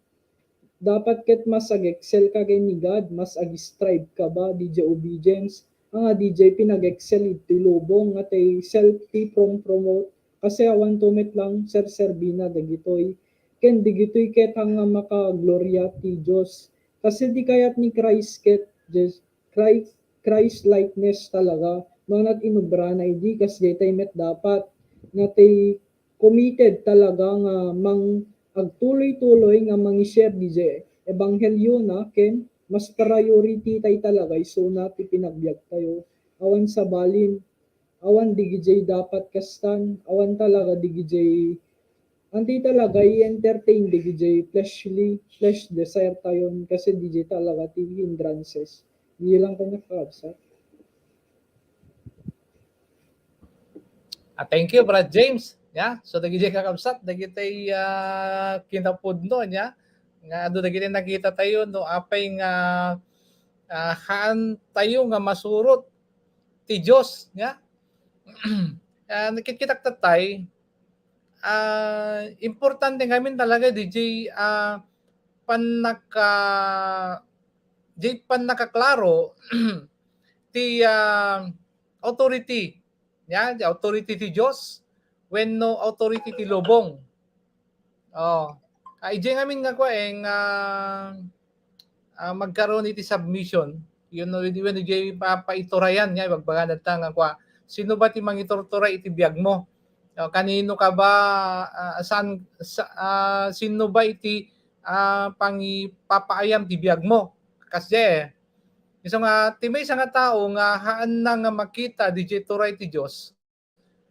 dapat ket mas ag-excel ka ken ni God, mas ag-strive ka ba, D J obedience, nga D J pinag-excel iti lubong nga tay self ti prom-promote, kasi awan to met lang serserbina dagitoy. Ken digitoy ket nga makagloria ti Dios. Kasi di kayat ni Christ ket Christ, Christ likeness talaga, manat inubrana idi kas daytay met dapat nga tay committed talaga nga mang agtuloy-tuloy nga mangi-share di ebanghelyo na ken mas priority tay talaga isuna ti pinagbiag tayo. Awan sabalin, awan digijay dapat kastan, awan talaga digijay, anti talaga i-entertain digijay fleshly, flesh desire tayon kasi dijay talaga ti hindrances. Di lang kanya kakabsat. Ah, thank you, Brad James. Yeah, so dagiti kakabsat, dagiti ah, kinapudno niya nga adu dagiti nakita tayo no apay nga ah, haan tayo nga masurot ti Dios, yeah. Ah, nakitkitak tatay, ah, importante ngamin talaga di jay ah, pannaka di pannakaklaro ti ah, authority. Yan, the authority ti Dios wenno authority ti lubong. Oh. Ah, ijay ngamin nga kua eh, nga ah, magkaroon iti submission. Yun, no, di, di, di, pa, paiturayan niya, ibagbaga na ta nga kua, sino ba ti mangiturtura iti biag mo? O, kanino ka ba, ah, saan, sa, ah, sino ba iti ah, pangipapaayam ti biag mo? Kasdiay eh. Isu nga, ti maysa nga tao nga haanna nga makita di jay turay ti Dios,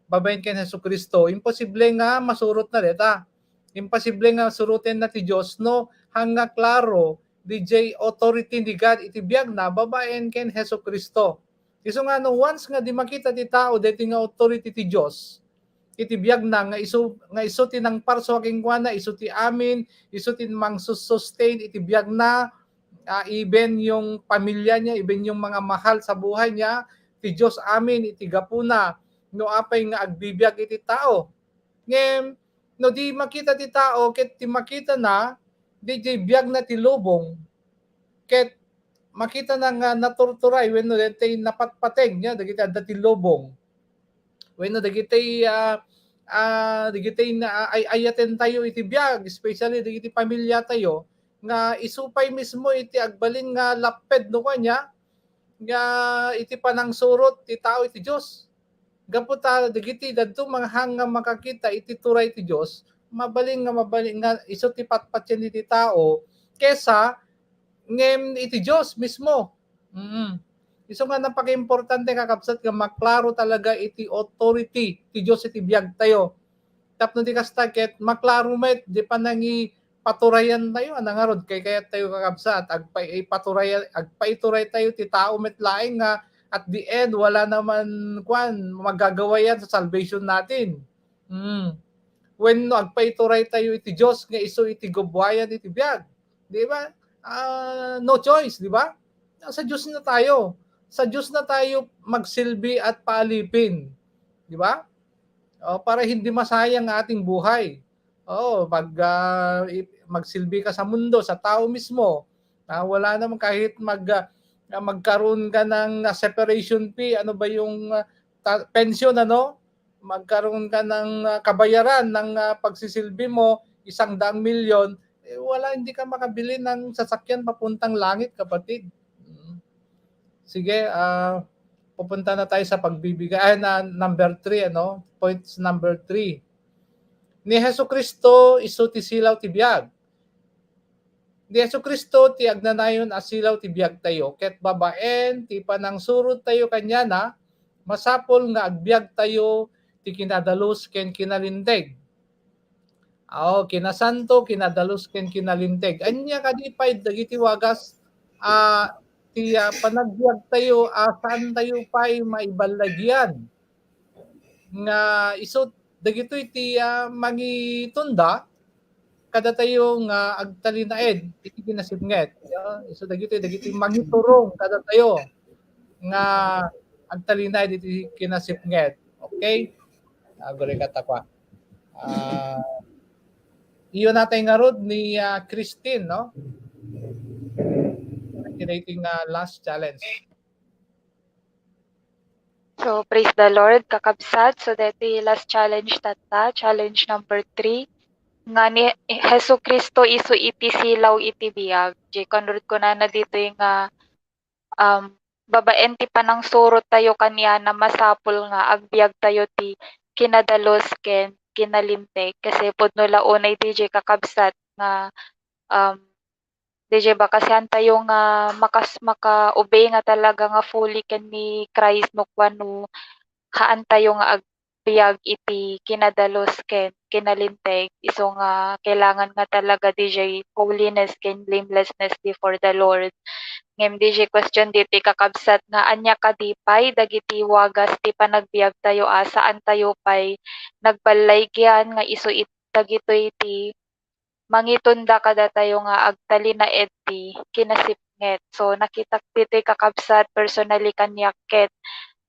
babaen ken Jesu-Cristo, imposible nga masurot na deta. Imposible nga suroten na ti Dios no haan nga klaro di jay authority ni God iti biag na babaen ken Jesu-Cristo. Isu nga no once nga di makita ti tao deti nga authority ti Dios iti biag na nga isu nga isu ti nangparso kenkuana, isu ti amin, isu ti mangsustain iti biag na, ah, even yung pamilya niya, even yung mga mahal sa buhay niya, ti Dios amin iti gapuna no apay nga agbibiag iti tao. Ngem no di makita ti tao ket ti makita na, di jay biag na ti lubong, ket makita na nga naturturay wenno dagiti napatpateg niya dagiti adda ti lubong. Wenno dagiti ah, ah, dagiti na ay ayaten tayo iti biag, especially dagiti pamilya tayo nga isu pay mismo iti agbalin nga lapped no kanya nga iti panangsurot ti tao iti Dios. Gapu ta dagiti dadto mga hang nga makakita iti turay ti Dios, mabalin nga mabalin nga isu ti patpatien iti tao kesa ngem iti Dios mismo. Mm. Isu nga napakaimportante kakabsat nga maklaro talaga iti authority ti Dios iti biag tayo. Tapno di kasta ket maklaro met di panangi paturayan tayo, ano ngarud, kay kayat tayo kakabsat, agpa-, ipaturay, agpaituray tayo ti tao met laeng nga at the end, wala naman, kwan, magagawa yan sa salvation natin. Mm. Wenno agpaituray tayo iti Dios nga isu iti gubuayan iti biag. Di ba? Ah, no choice, di ba? Sa Dios na tayo. Sa Dios na tayo magsilbi at paalipin. Di ba? O, para hindi masayang ang ating buhay. Oo, mag, ah, i-, magsilbi ka sa mundo, sa tao mismo. Ah, wala naman kahit mag, ah, magkaroon ka ng, ah, separation fee, ano ba yung, ah, ta-, pension, ano? Magkaroon ka ng, ah, kabayaran ng, ah, pagsisilbi mo, isang daang milyon, eh, wala, hindi ka makabili ng sasakyan papuntang langit, kapatid. Mm. Sige, ah, pupunta na tayo sa pagbibigay, ay, na number three, ano? Points number three. Ni Jesu-Cristo isu ti silaw ti biag. Ni Jesu-Cristo ti agnanayon a silaw ti biagtayo, ket babaen ti panangsurot tayo kaniana, masapul nga agbiag tayo ti kinadalus ken kinalinteg. Aw, kinasanto, kinadalus ken kinalinteg. Ania kadi pay dagiti wagas a ti, ah, panagbiag tayo a saan tayo pay maiballagian nga isu dagitoy ti, ah, mangitunda kadatayo nga agtalinaed iti kinasipnget. Ya, isu dagitoy dagiti mangiturong kadatayo nga agtalinaed iti kinasipnget. Okay? Aguri ka takwa. Ah, iyo natay ngarud ni, ah, Christine, no? Iti daytoy nga last challenge. So, praise the Lord, kakabsat. So, daytoy last challenge tatta, challenge number three. Nga ni Jesu-Cristo isu iti silaw iti biag. Di kunrud kunana ditoy nga, um, babaen ti panangsurot tayo kaniana, masapul nga agbiag tayo ti kinadalus ken kinalinteg. Kasi pudno la unay diay kakabsat nga, um, diay ba kasi haan tayo nga makas-, makaubing nga talaga nga fully ken ni Christ no kuano haan tayo nga agbiag iti kinadalus ken kinalinteg, isu nga kailangan nga talaga diay holiness ken blamelessness before the Lord. Ngem diay question ditoy kakabsat nga ania kadi pay dagiti wagas ti panagbiag tayo a saan tayo pay nagballagian nga isu it-, dagitoy ti mangitunda kadatayo nga agtalinaed ti kinasipnget. So, nakitak ditoy kakabsat personally kaniak ket,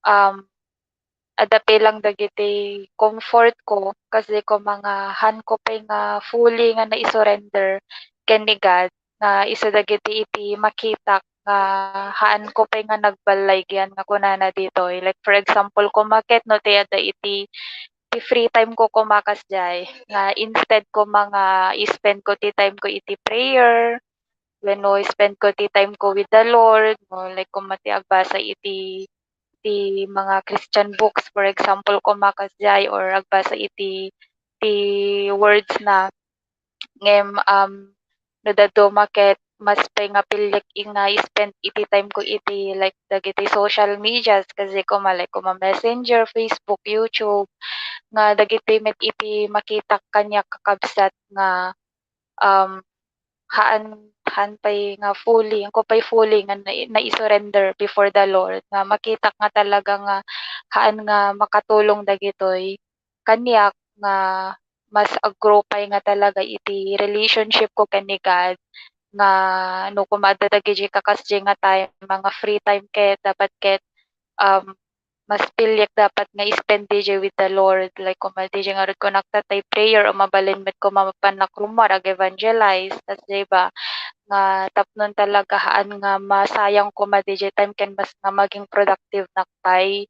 um, adda pay lang dagiti comfort ko, kasi ko mga haan ko pay nga fully nga naisurrender ken ni God, nga isu dagiti iti makitak nga haan ko pay nga nagballagian nga kunana ditoy. Like, for example, koma ket no ti adda iti, ti free time ko koma kasdiay, nga instead koma nga i-spend ko ti time ko iti prayer, wenno i-spend ko ti time ko with the Lord, no, like, koma ti agbasa iti, ti mga Christian books, for example, koma kasdiay, or agbasa iti, ti words na, ngem, um, no dadduma ket mas pay nga pilek nga i-spend iti time ko iti, like, dagiti social medias, kasi koma, like, koma Messenger, Facebook, YouTube, nga dagiti met iti makitak kaniak kakabsat nga, um, haan, haan pay nga fully, haanko pay fully nga nai-, naisurrender before the Lord, nga makitak nga talaga nga haan nga makatulong dagitoy kaniak nga mas aggrow pay nga talaga iti relationship ko ken ni God, nga no koma adda dagiti kakasdiay nga time, mga free time ket dapat ket, um, mas pilek dapat nga i-spend diay with the Lord. Like, koma diay ngarud kunak tatta ti prayer, o mabalin met koma mapan nakrumar, ag-evangelize, kasdiay ba, nga tapnon talaga haan nga masayang koma diay time ken mas nga maging productive nak pay.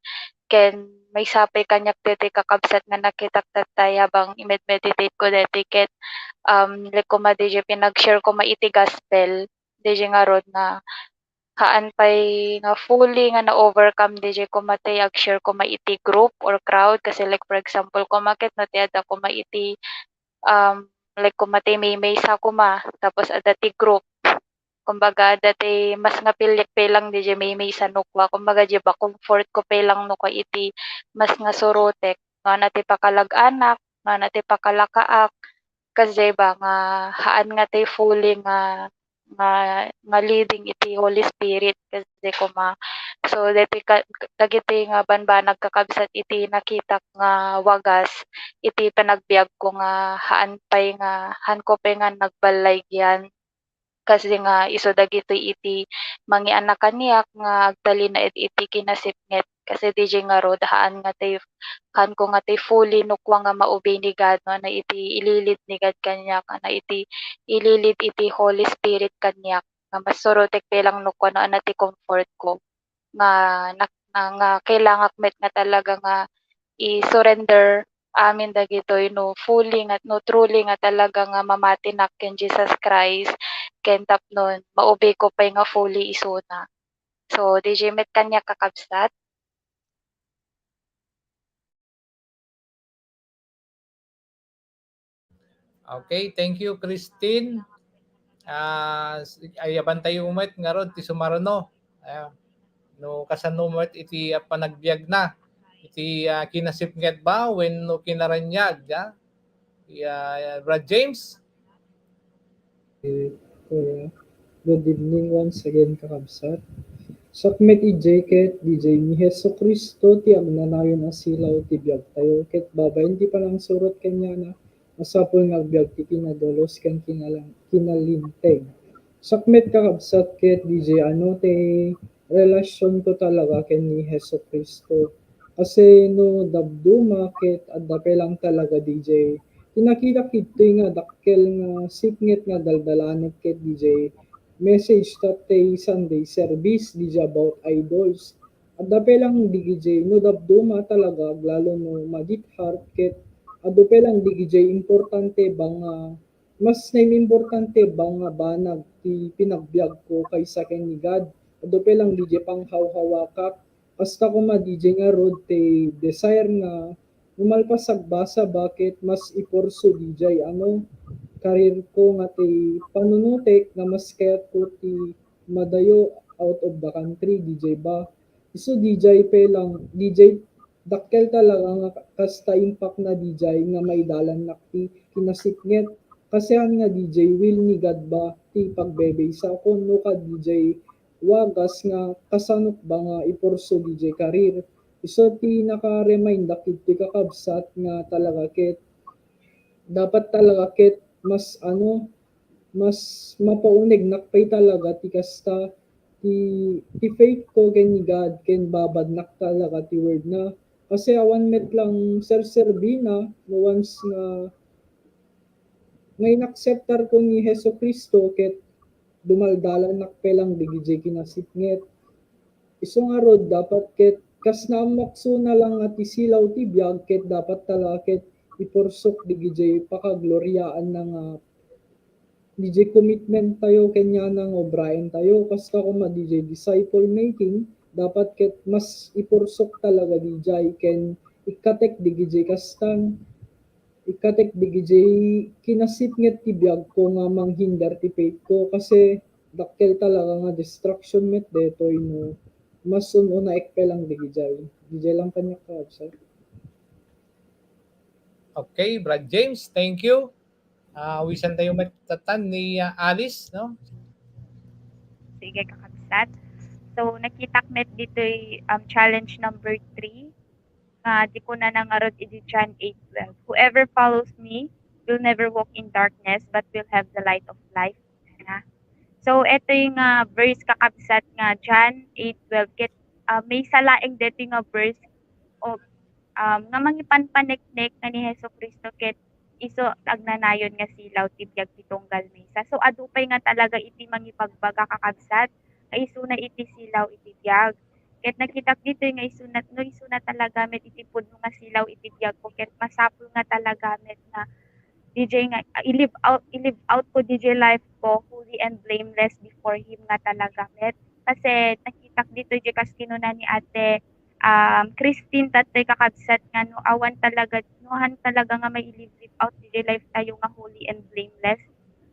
Ken maysa pay kaniak daytoy kakabsat nga nakitak tatta, abang i-med-meditate ko daytoy ket, um, like, koma diay pinag-share koma iti gospel, diay ngarud nga haan pay nga fully nga na-overcome diay koma ti ag-share koma iti group or crowd. Kasi, like, for example, koma ket no ti adda koma iti, um, like, koma ti maymaysa koma, tapos adda ti group. Kumbaga, adda ti mas nga pilek pay lang diay maymaysa no kua. Kumbaga, diay ba, comfort ko pay lang no kua iti mas nga surotek. No, ania ti pakalag-anak, no, ania ti pakalakaak, kasdiay ba, nga haan nga ti fully nga nga, nga leading iti Holy Spirit, kasdiay koma. So, daytoy ka-, dagiti nga banbanag kakabsat iti nakitak nga wagas iti panagbiag ko nga haan pay nga, haanko pay nga nagballagian. Kasdiay nga isu dagitoy iti mangiannak kaniak nga agtalinaed iti kinasipnget. Kasi diay ngarud, haan nga ti, haanko nga ti fully no kua nga maubing ni God, no, ania iti ililid ni God kaniak, ania iti ililid iti Holy Spirit kaniak, nga mas surotek pay lang no kua no ania ti comfort ko, nga, nga, nga kailangak met nga talaga nga i-surrender amin dagitoy no fully nga, no truly nga talaga nga mamatinak ken Jesus Christ, ken tapnon maubing ko pay nga fully isuna. So, diay met kaniak, kakabsat. Okay, thank you, Christine. Ah, s-, ayabantayo met ngarud ti sumaruno. Ah, no kasano met iti, ah, panagbiagna, iti, ah, kinasipnget ba wenno kinaraniag, ah? Ya, ya, Brad James? Eh, eh, good evening once again, kakabsat. Siak met idiay ket D J, ni Jesu-Cristo ti agnanayon a silaw ti biagtayo, ket babaen ti panangsurot kaniana, masapul nga agbiag ti kinadalus ken kinalang-, kinalinteg. Siak met, kakabsat, ket D J, ano ti relasionko talaga ken ni Jesu-Cristo? Kasi no dabduma ket adda pay lang talaga, D J, ti nakitak ditoy nga dakkel nga sipnget nga daldalanek ket D J, message tattay Sunday service, D J, about idols. Adda pay lang, D J, no dabduma talaga, aglalo no madit heart ket adu pay lang, D J, importante ba nga, mas naimimportante ba nga banag ti pinagbiagko kaysa ken ni God? Adu pay lang, D J, panghawhawakak. Kasta koma, D J, ngarud ti desire nga no malpas agbasa, baket mas iporso, D J, ano, career ko nga ti panunotek nga mas kayatko ti madayo out of the country, D J, ba. Isu, D J, pay lang, D J, dakkel talaga nga kasta impakna, D J, nga maidalannak ti kinasipnget. Kasi haan nga, D J, will ni God ba ti pagbebaysakon, no ka, D J, wagas nga kasanok ba nga iporso, D J, career. Isu ti naka-remind dak iti kakabsat nga talaga ket dapat talaga ket mas, ano, mas mapaunegnak pay talaga ti kasta ti, ti faith ko ken ni God ken babadnak talaga ti word na. Kasi awan met lang serserbina no once nga, nga inakseptar ko ni Jesu-Cristo ket dumaldalanak pay lang dagiti kinasipnget. Isu ngarud, dapat ket kas naammoksona lang nga ti silaw ti biag ket dapat talaga ket ipursok dagiti pakagloriaanna nga dagiti commitment tayo kaniana nga obraen tayo. Kasta koma dagiti disciple making, dapat ket mas ipursok talaga dagiti ken ikkatek dagiti kastan. Ikkatek dagiti kinasipnget ti biagko nga manghinder ti faith ko, kasi dakkel talaga nga distraction met daytoy no mas un-unaek pay lang dagiti. Dagiti lang kaniak, kakabsat. Okay, Brad James, thank you. Ah, awisantayo met tattan ni, ah, Alice, no? Sige, kakabsat. So, nakitak met ditoy, um, challenge number three, nga di kunana ngarud iti John eight twelve, "Whoever follows me will never walk in darkness but will have the light of life." Na. So, itoy nga verse, kakabsat, nga John eight twelve, ket, ah, maysa laeng daytoy nga verse o, um, nga mangipanpaneknek nga ni Jesu-Cristo ket isu agnanayon nga silaw ti biag ti tunggal maysa. So, adu pay nga talaga iti mangibagbaga, kakabsat, nga isuna iti silaw iti biag. Ket nakitak ditoy nga isuna, no isuna talaga met iti pudno nga silaw iti biagko, ket masapul nga talaga met nga D J nga, ah, i-live out, i-live out ko D J life ko holy and blameless before him nga talaga met. Kasi nakitak ditoy, D J, kas kinuna ni Ate, um, Christine, tatay, kakabsat, nga no awan talaga, no han talaga nga mai-live, live out D J life tayo nga holy and blameless,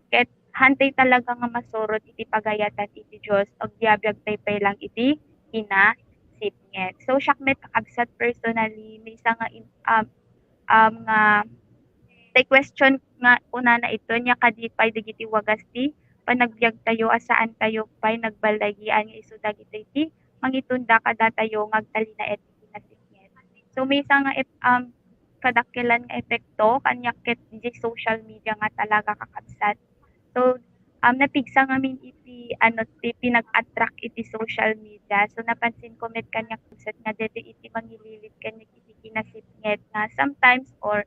ket hantay talaga nga masurot iti pagayatan iti Dios, agbiabiag tay pay lang iti kinasipnget. So, siak met, kakabsat, personally, maysa nga in-, um, um, nga tay question nga kunana ito, ania kadi pay dagiti wagas ti panagbiag tayo a saan tayo pay nagbalaygian nga isu dagitoy ti mangitunda kadatayo nga agtalinaed iti kinasipnget. So, maysa nga ep-, um, kadakkelan nga epekto kaniak ket diay social media nga talaga, kakabsat. So, um, napigsa ngamin iti, ano, ti pinag-attract iti social media. So, napansin ko met kaniak, kakabsat, nga daytoy iti mangililid kaniak iti kinasipnget nga sometimes or,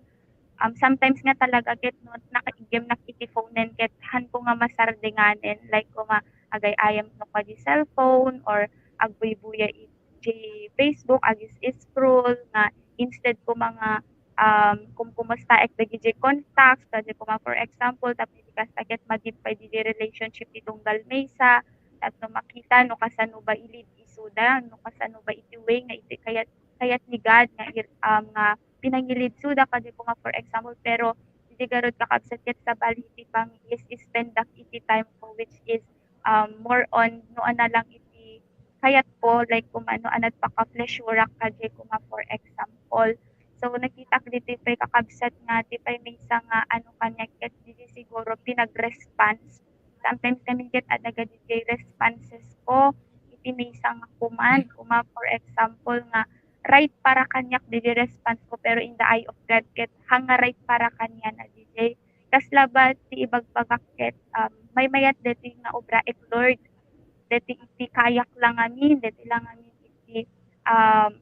um, sometimes nga talaga ket no, nakaigemnak iti phonen ket hanko nga masardinganen, like, koma agay-ayam no kadi cellphone or agbuybuya iti Facebook, ag-scroll nga instead koma nga, um, kumkumustaek dagiti contacts, kadi koma, for example, tapno iti kasta ket madip pay dagiti relationship ti tunggal maysa, tapno makita no kasano ba ilid isuda, no kasano ba iti way nga iti kayat, kayat ni God nga ir-, um, nga pinangilidsuda, kadi koma, for example, pero Di garud, kakabsat, ket sabali iti pangi-spend-ak iti time ko, which is, um, more on no ania lang iti kayatko, like, koma no ania ti paka-pleasure-ak kadiay koma, for example. So, nakitak ditoy pay, kakabsat, nga ti pay maysa nga ano kaniak ket didi siguro pinag-response. Sometimes ngamin ket adda didi responses ko iti maysa nga command, koma, for example, nga right para kaniak didi response ko, pero in the eye of God ket haan nga right para kaniana didi. Kasla ba ti ibagbagak ket, um, maymayat deti nga obraek, Lord, deti iti kayak la ngamin, deti la ngamin iti, um,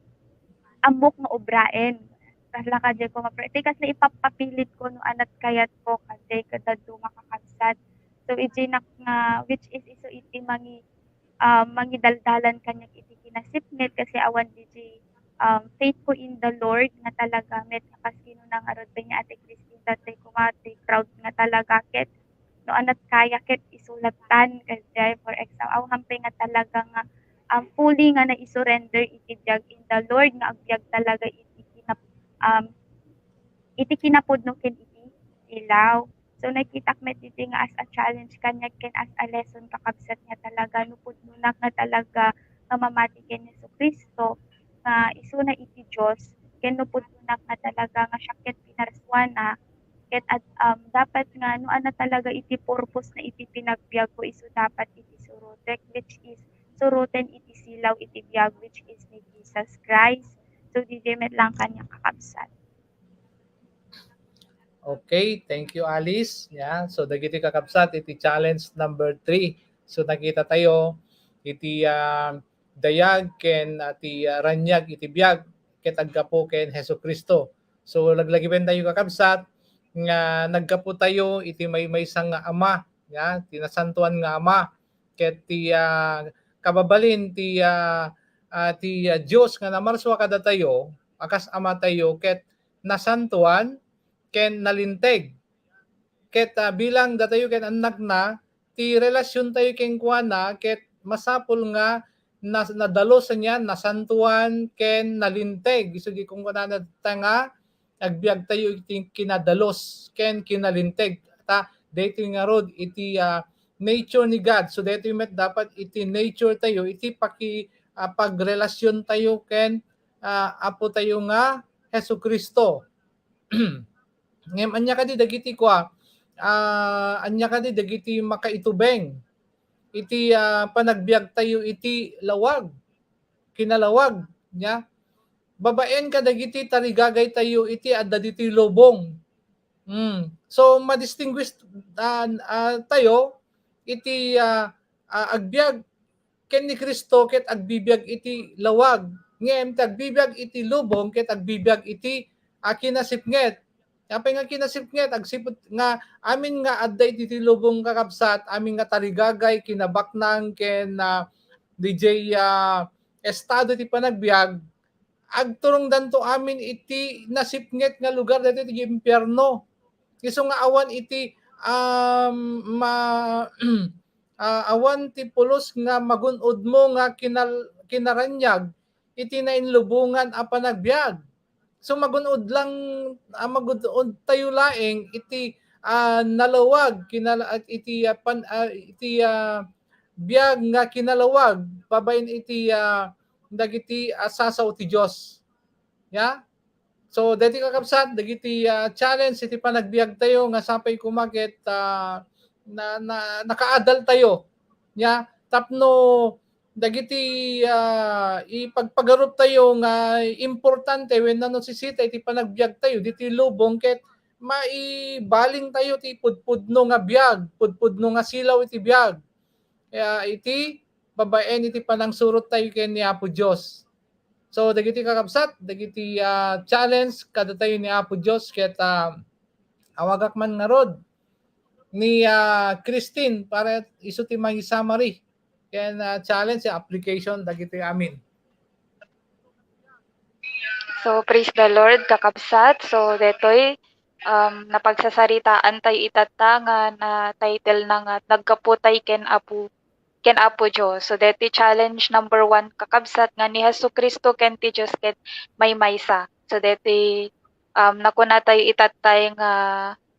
ammok nga obraen. Kasla kadiay ko nga, ti kasla ipapapilit ko no ania ti kayatko kadiay kadadduma, kakabsat. So, idiay nak nga, which is isu iti mangi-, um, mangidaldalan kaniak iti kinasipnget, kasi awan didi, um, faith ko in the Lord nga talaga met nga kas kinuna ngarud pay ni Ate Christine, daytoy koma ti crowd nga talaga ket no ania ti kaya ket isu lattan kadiay, for example, awan pay nga talaga nga, um, fully nga naisurrender iti biag in the Lord nga agbiag talaga iti kinap-, um, iti kinapudno ken iti silaw. So, nakitak met didi nga as a challenge kaniak ken as a lesson, kakabsat, nga talaga no pudnonak nga talaga nga mamati ken Jesu-Cristo, nga isuna iti Dios, ken no pudnonak nga talaga nga siak ket pinarsuana, ket ad-, um, dapat nga no ania talaga iti purpose na iti panagbiag ko, isu dapat iti surotek, which is suroten iti silaw iti biag, which is ni Jesus Christ. So, didi met lang kaniak, kakabsat. Okay, thank you, Alice. Yeah, so dagiti kakabsat iti challenge number three. So nakita tayo iti, ah, dayag ken, ah, ti, ah, raniag iti biag ket aggapu ken Jesu-Cristo. So laglagipentayo, kakabsat, nga naggapu tayo iti maymaysa nga Ama, yeah, ti nasantoan nga Ama, ket ti, ah, kababalin ti, ah, ah, ti, ah, Dios nga namarsua kadatayo a kas Amatayo ket nasantoan ken nalinteg. Ket, ah, bilang datayo ken annakna, ti relasiontayo kenkuana ket masapul nga nas-, nadalus, ania, nasantoan ken nalinteg. Isu ti kunkunana ta nga agbiagtayo iti kinadalus ken kinalinteg. Ta daytoy ngarud iti, ah, nature ni God. So daytoy met dapat iti nature tayo, iti paki-, ah, pagrelasiontayo ken, ah, Apotayo nga Jesu-Cristo. Ngem ania kadi dagiti kua, ah, ania kadi dagiti makaitubeng iti, ah, panagbiagtayo iti lawag, kinalawag, nia? Babaen kadagiti tarigagaytayo iti adda ditoy lubong. Mm. So, madistinguish, ah, ah, tayo iti, ah, ah, agbiag ken ni Cristo ket agbibiag iti lawag. Ngem ti agbibiag iti lubong ket agbibiag iti, ah, kinasipnget. Apay nga kinasipnget? Agsipud nga amin nga adda iti lubong, kakabsat, amin nga tarigagay, kinabaknang ken, ah, didiay, ah, estado ti panagbiag, agturongdanto amin iti nasipnget nga lugar, daytoy ti impierno. Isu nga awan iti, um, ma-, ah, awan ti pulos nga magun-odmo nga kinal-, kinaraniag iti nainlubongan a panagbiag. So, magun-od lang, ah, magun-od tayo laeng iti, ah, nalawag, kinala-, iti, ah, pan-, ah, iti, ah, biag nga kinalawag babaen iti, ah, dagiti, ah, sasao ti Dios. Ya? So, dagiti kakabsat, dagiti, ah, challenge iti panagbiag tayo nga sapay koma ket, ah, na, na, nakaadal tayo. Ya? Tapno dagiti, ah, ipagpagarup tayo nga importante wenno nasisita iti panagbiag tayo, diti lubong ket maibaling tayo ti pudpudno nga biag, pudpudno nga silaw iti biag. Kaya iti babaen iti panangsurot tayo ken ni Apo Dios. So, dagiti kakabsat, dagiti, ah, challenge kadatayo ni Apo Dios ket, ah, awagak man ngarud ni, ah, Christine para isu ti mangi-summary ken, ah, challenge, application dagiti amin. So, praise the Lord, kakabsat. So, detoy, um, napagsasaritaan tayo itatta nga na-title na nga Naggapu Tay ken Apo, ken Apo Dios. So, detoy challenge number one, kakabsat, nga ni Jesu-Cristo ken ti Dios ket maymaysa. So, detoy, um, nakuna tayo itattay nga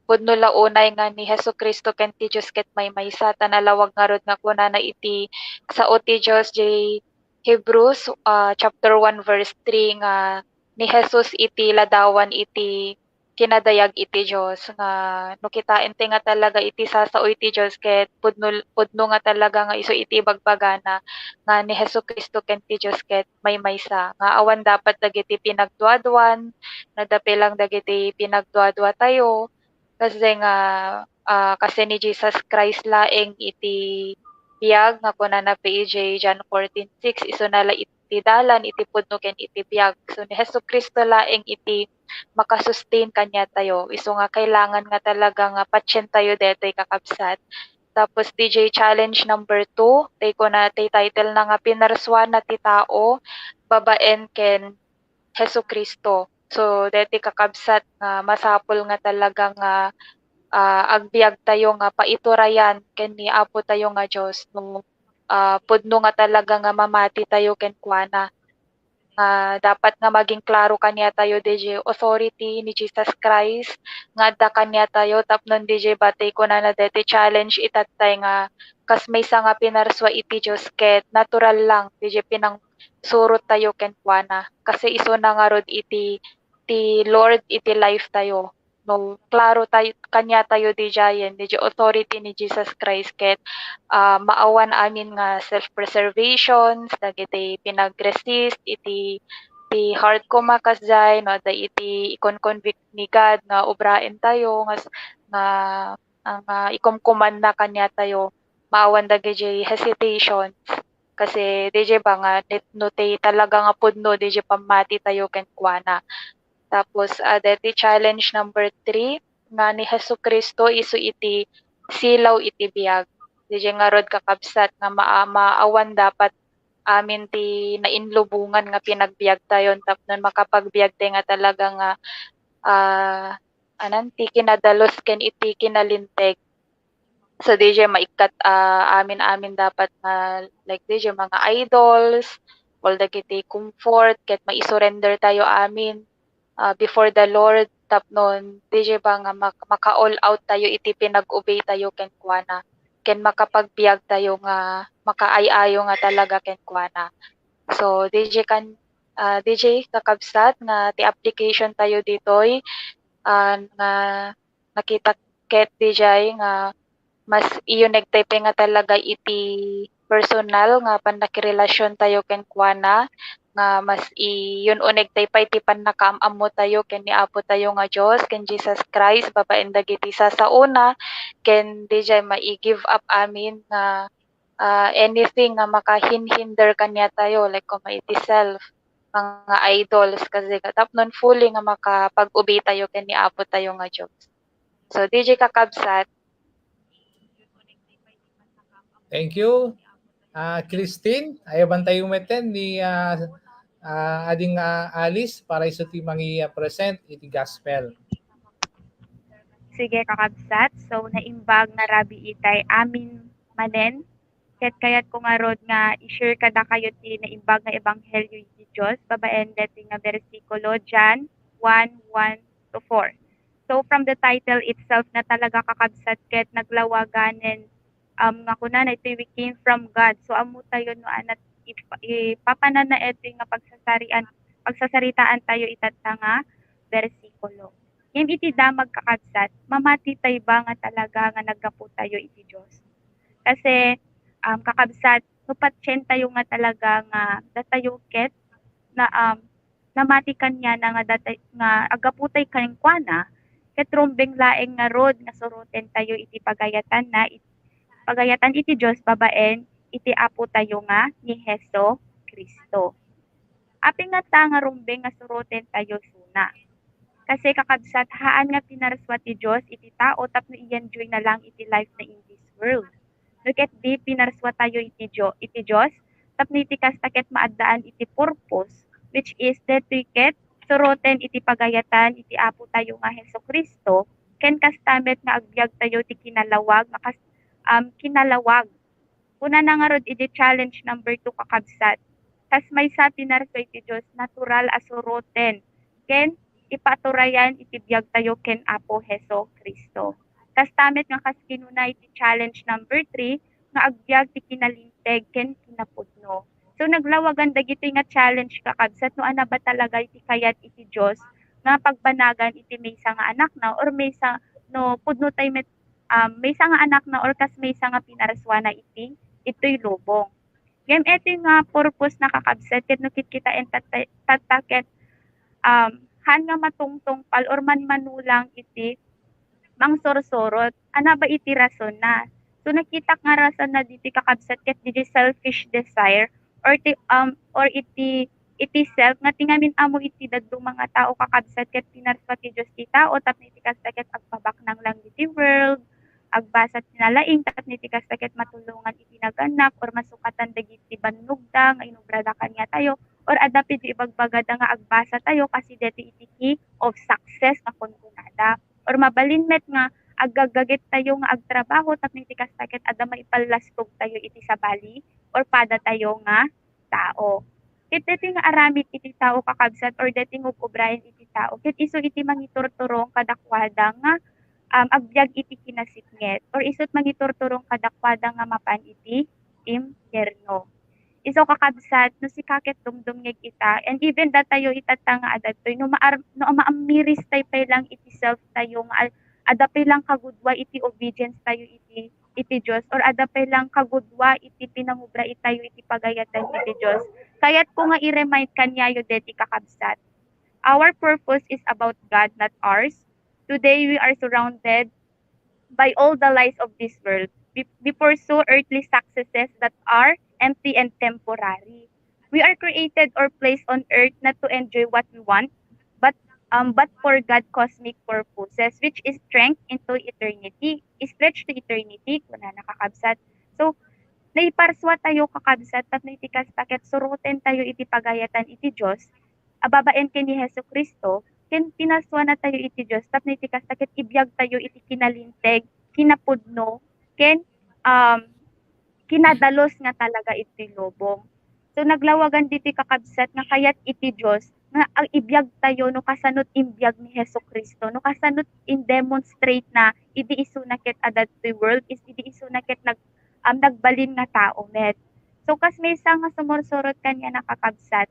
pudno la unay nga ni Jesu-Cristo ken ti Dios ket maymaysa, ta nalawag ngarud nga kunana iti sao ti Dios, diay Hebrews, ah, chapter one verse three nga ni Jesus iti ladawan iti kinadayag iti Dios, nga no kitaentayo nga talaga iti sasao iti Dios ket pudno, pudno nga talaga nga isu iti ibagbagana nga ni Jesu-Cristo ken ti Dios ket maymaysa, nga awan dapat dagiti pinagduaduan, no adda pay lang dagiti pinagduaduatayo, kasdiay nga, ah, kas ni Jesus Christ laeng iti biag nga kunana pay idiay John fourteen six, isuna la iti dalan, iti pudno ken iti biag. So, ni Jesu-Cristo laeng iti maka-sustain kaniatayo. Isu nga kailangan nga talaga nga patientayo daytoy, kakabsat. Tapos, didiay challenge number two, tay kuna, tay title na nga Pinarsuana ti Tao Babaen ken Jesu-Cristo. So, daytoy, kakabsat, nga masapul nga talaga nga, ah, agbiagtayo nga paiturayan ken ni Apotayo nga Dios no, ah, pudno nga talaga nga mamatitayo kenkuana. Nga dapat nga maging klaro kaniatayo didiay authority ni Jesus Christ nga adda kaniatayo tapno didiay batay kunana daytoy challenge itattay nga kas maysa nga pinarsua iti Dios ket natural lang didiay pinang surottayo kenkuana. Kasi isuna ngarud iti, ti Lord iti life tayo. No, klaro tayo, kaniatayo didiayen, didiay authority ni Jesus Christ ket, ah, maawan amin nga self-preservations, dagiti pinag-resist iti, ti heart koma kasdiay, no, adda iti ikon-convict ni God nga obraentayo, nga s-, nga, ah, nga ikomkomanna kaniatayo, maawan dagiti hesitations. Kasi didiay ba nga net-, no ti talaga nga pudno didiay pammatitayo kenkuana. Tapos, ah, deti challenge number three, nga ni Jesu-Cristo isu iti silaw iti biag. Didiay ngarud, kakabsat, nga maa-, maawan dapat amin ti nainlubongan nga pinagbiagtayon tapno makapagbiagtay nga talaga nga, ah, anan, ti kinadalus ken iti kinalinteg. So, didiay maikkat, ah, amin-amin dapat nga, like, didiay mga idols, all dagiti comfort, ket maisurrender tayo amin, ah, before the Lord, tapno didiay ba nga mak-, maka-all out tayo iti pinag-obey tayo kenkuana, ken makapagbiag tayo nga makaay-ayo nga talaga kenkuana. So, didiay kan-, ah, didiay kakabsat nga ti application tayo ditoy, ah, nga nakita ket didiay nga mas iyunegtay pay nga talaga iti personal nga pannakirelasion tayo kenkuana, nga mas iyun-unegtay pay ti pannakaam-ammo tayo ken ni Apo tayo nga Dios, ken Jesus Christ, babaen dagiti sasaona, ken didiay mai-give up amin nga, ah, anything nga makahinhinder kaniatayo, like, koma iti self, mga idols, kasi tapnon fully nga makapag-obey tayo ken ni Apo tayo nga Dios. So, didiay kakabsat. Thank you. Ah, Christine, ayaban tayo metten ni, ah, ah, Ading, ah, Alice para isu ti mangi-, ah, present iti gospel. Sige, kakabsat. So, naimbag nga rabii itay amin manen. Ket kayatko ngarud nga i-share kadakayo ti naimbag nga ebanghelio iti Dios babaen deti nga bersikulo, John one, one to four. So, from the title itself na talaga, kakabsat, ket naglawaganen, um, nga kunana iti "We came from God." So, ammo tayo no anat ip-, ipapananna iti nga pagsasarian, pagsasaritaan tayo itatta nga bersikulo. Ngem iti damag, kakabsat, mamati tay ba nga talaga nga naggapu tayo iti Dios? Kasi, um, kakabsat, no patien tayo nga talaga nga datayo ket na, um, namati kaniana nga datay, nga aggapu tay kenkuana, ket rumbeng laeng ngarud nga suroten tayo iti pagayatanna, it-, pagayatan iti Dios babaen iti Apo tayo nga ni Jesu-Cristo. Apay ngata nga rumbeng nga suroten tayo isuna? Kasi, kakabsat, haan nga pinarsua ti Dios iti tao tapno i-enjoy na lang iti life na in this world. No ket di, pinarsua tayo iti Dio-, iti Dios tapno iti kasta ket maaddaan iti purpose, which is detoy ket suroten iti pagayatan iti Apo tayo nga Jesu-Cristo, ken kasta met nga agbiag tayo ti kinalawag nga kas-, um, kinalawag. Kunana ngarud iti challenge number two, kakabsat, kas maysa pinarsua iti Dios, natural a suroten ken ipaturayan iti biagtayo ken Apo Jesu-Cristo. Kasta met nga kas kinuna iti challenge number three, nga agbiag ti kinalinteg ken kinapudno. So, naglawagan dagitoy nga challenge, kakabsat, no ania ba talaga iti kayat iti Dios nga pagbanagan iti maysa nga anakna, or maysa, no pudno tay met, um, maysa nga anakna or kas maysa nga pinarsuana iti, itoy lubong. Ngem iti nga purpose na, kakabsat, ket no kitkitaen tatta-, tatta ket, um, haan nga matungtungpal or manmanulang iti mangsursurot. Ania ba iti rasonna? So, nakitak nga rasonna ditoy, kakabsat, ket ditoy selfish desire or ti, um, or iti, iti self nga ti ngamin-ammo iti dadduma nga tao, kakabsat, ket pinarsua ti Dios ti tao tapno iti kasta ket agpabaknang lang ditoy world, agbasa ti nalaing tapno iti kasta ket matulongan iti nagannak or masukatan dagiti bannogda nga inubrada kaniatayo, or adda pay di ibagbagada nga agbasatayo kasi deti iti key of success nga kunkunada. Or mabalin met nga aggaggagettayo nga agtrabaho tapno iti kasta ket adda maipallastogtayo iti sabali or padatayo nga tao. Ket deti nga aramid iti tao, kakabsat, or deti nga ug-ubrayen iti tao, ket isu iti mangiturturong kadakuada nga, um, agbiag iti kinasipnget, or isu ti mangiturturong kadakuada nga mapan iti impierno. Isu, kakabsat, no sika ket dumdumngeg ita, and even datayo itatta nga adda ditoy, no maar-, no maammiristay pay lang iti self tayo nga al-, adda pay lang kagudua iti obedience tayo iti, iti Dios, or adda pay lang kagudua iti pinangubra itayo iti pagayatan iti Dios. Kayatko nga i-remind kaniayo deti, kakabsat. Our purpose is about God, not ours. Today, we are surrounded by all the lies of this world. We, we pursue earthly successes that are empty and temporary. We are created or placed on earth not to enjoy what we want, but, um, but for God cosmic purposes, which is strength into eternity, stretch to eternity, kuna na, kakabsat. So, naiparsua tayo, kakabsat, tapno iti kasta ket suroten tayo iti pagayatan iti Dios, a babaen ken ni Jesu-Cristo, ken pinarsuana tayo iti Dios, tapno iti kasta ket ibiag tayo iti kinalinteg, kinapudno, ken, um, kinadalus nga talaga iti lubong. So, naglawagan ditoy, kakabsat, nga kayat iti Dios nga ag-, ibiag tayo no kasano ti imbiag ni Jesu-Cristo, no kasano in-demonstrate na idi isuna ket adda ditoy world, is idi isuna ket nag-, um, nagbalin nga tao met. So, kas maysa nga sumursurot kaniana, kakabsat,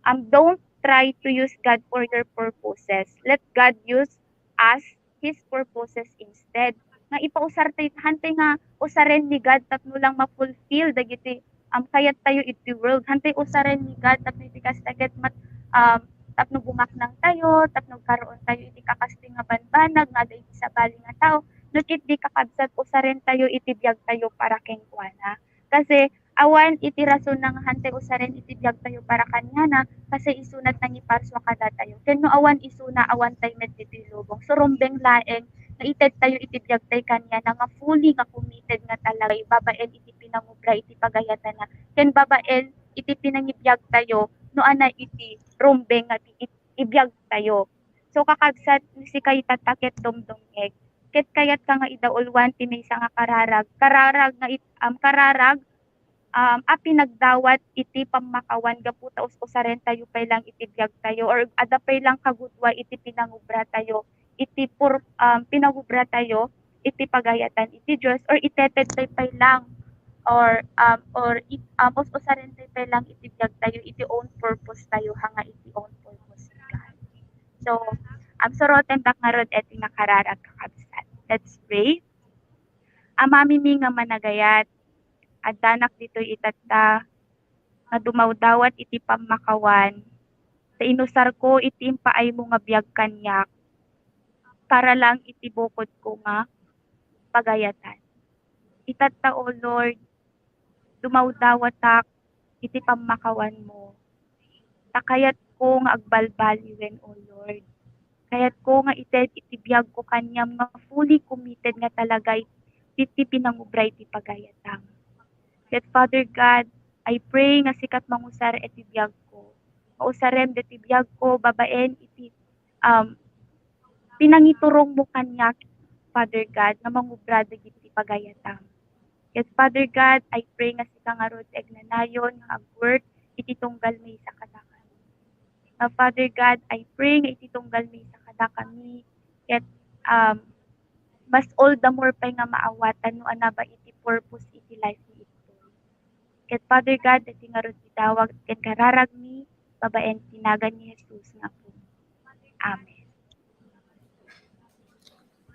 um, don't try to use God for your purposes. Let God use us, His purposes instead. Nga ipausar tay, hantay nga usaren ni God tapno lang ma-fulfill dagiti, um, kayat tayo iti world. Hantay usaren ni God tapno iti kasta ket mat-, um, tapno bumaknang tayo, tapno agkaroon tayo iti kakasti nga banbanag nga adda iti sabali nga tao. No ket di, kakabsat, usaren tayo iti biag tayo para kenkuana. Kasi awan iti rasonna nga hantay usaren iti biag tayo para kaniana, kasi isuna ti nangiparsua kadatayo. Ken no awan isuna, awan tay met ditoy lubong. Surumbeng laeng nga ited tayo iti biag tay kaniana nga fully nga committed nga talaga babaen iti pinangubra iti pagayatanna, ken babaen iti pinangibiag tayo no ania iti rumbeng nga ti-, it-, ibiag tayo. So, kakabsat, no sika itatta ket dumdumngeg, ket kayatka nga idauluan ti maysa nga kararag, kararag nga it-, um, kararag, um, a pinagdawat iti pammakawan gapu ta us-usaren tayo pay lang iti biag tayo, or adda pay lang kagudua iti pinangubra tayo, iti pur-, um, pinangubra tayo iti pagayatan iti Dios, or iteted tayo pay lang, or, um, or it-, um, us-usaren tayo pay lang iti biag tayo, iti own purpose tayo, ha nga iti own purpose ni God. So, um, surotendak ngarud iti nga kararag, kakabsat. Let's pray. Amami mi nga managayat, addanak ditoy itatta nga dumawdawat iti pammakawan, ta inusarko iti impaaymo nga biag kaniak para lang iti bukodko nga pagayatan. Itatta, O Lord, dumawdawatak iti pammakawanmo, ta kayatko nga agbalbaliwen, O Lord. Kayatko nga ited iti biagko kaniam nga fully committed nga talaga it-, iti pinangubra iti pagayatam. Ket, Father God, I pray nga sika ti mangusar iti biagko. Nga usarem deti biagko babaen iti, um, pinangiturongmo kaniak, Father God, nga mangubra dagiti pagayatam. Ket, Father God, I pray nga sika ngarud ti agnanayon nga ag-work iti tunggal maysa kadakami. Father God, I pray nga iti tunggal misa kadakami, ket, um, mas all the more pay nga maawatan no ania ba iti purpose iti life mi itoy. Ket Father God, daytoy ngarud ti dawag ken kararagmi babaen ti nagan ni Jesus nga Apo. Amen.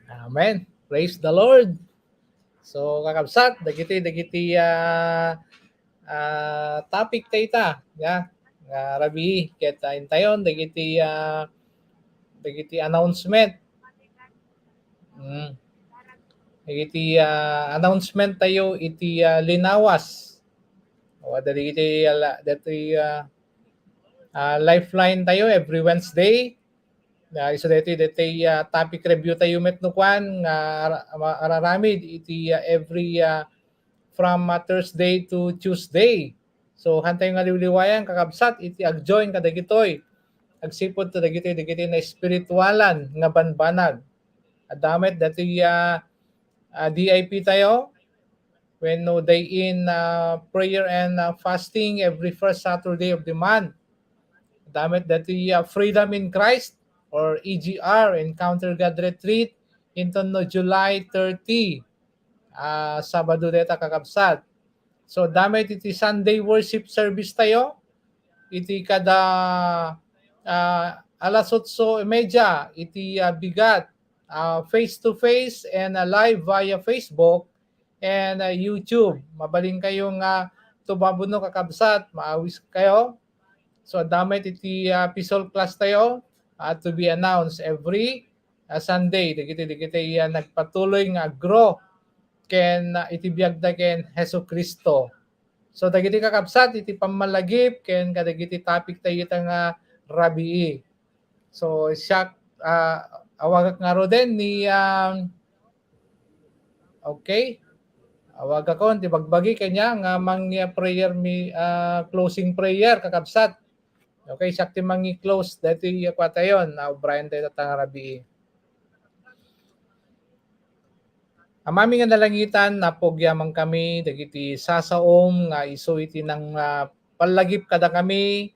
Amen. Praise the Lord. So, kakabsat, dagiti, dagiti, ah, ah, topic ta ita, ya, nga rabii, ket, ah, intayon, dagiti, ah, dagiti announcement. Mm. Dagiti, ah, announcement tayo iti, ah, linawas. O, dagiti, ah, la-, dagiti, ah, ah, lifeline tayo every Wednesday. Ah, isu daytoy, daytoy, ah, topic review tayo met no kuan nga ara-, ma-, araramid iti, ah, every, ah, from, ah, Thursday to Tuesday. So, han tayo nga liwliwayan, kakabsat, iti ag-join kadagitoy. Agsipud to dagitoy, dagitoy na espiritualan nga banbanag. Adda met daytoy, ah, ah, D I P tayo, when no day in, ah, prayer and, ah, fasting every first Saturday of the month. Adda met daytoy, ah, Freedom in Christ or E G R, Encounter God Retreat, inton no July thirty. Ah, Sabado dayta, kakabsat. So, adda met iti Sunday worship service tayo, iti kada, ah, alas otso y media, iti, ah, bigat, ah, face to face and, ah, live via Facebook and, ah, YouTube. Mabalin kayo nga tumabon no, kakabsat, maawis kayo. So, adda met iti, ah, P S O L class tayo, ah, to be announced every, ah, Sunday. Dagiti, dagiti, ah, nagpatuloy nga agro ken, ah, iti biagda ken Jesu-Cristo. So, dagiti, kakabsat, iti pammalagip ken kadagiti topic tayo ita nga rabii. So, siak, ah, awagak ngaruden ni, um, okay. Awagakon ti bagbagi kaniana nga mangi-prayer mi, ah, closing prayer, kakabsat. Okay, siak ti mangi-close daytoy a kuatayon, ah, ubrayen tayo ita nga rabii. Amami nga nalangitan, Apo, agyamankami dagiti sasaom nga isu iti nang, ah, pallagip kadakami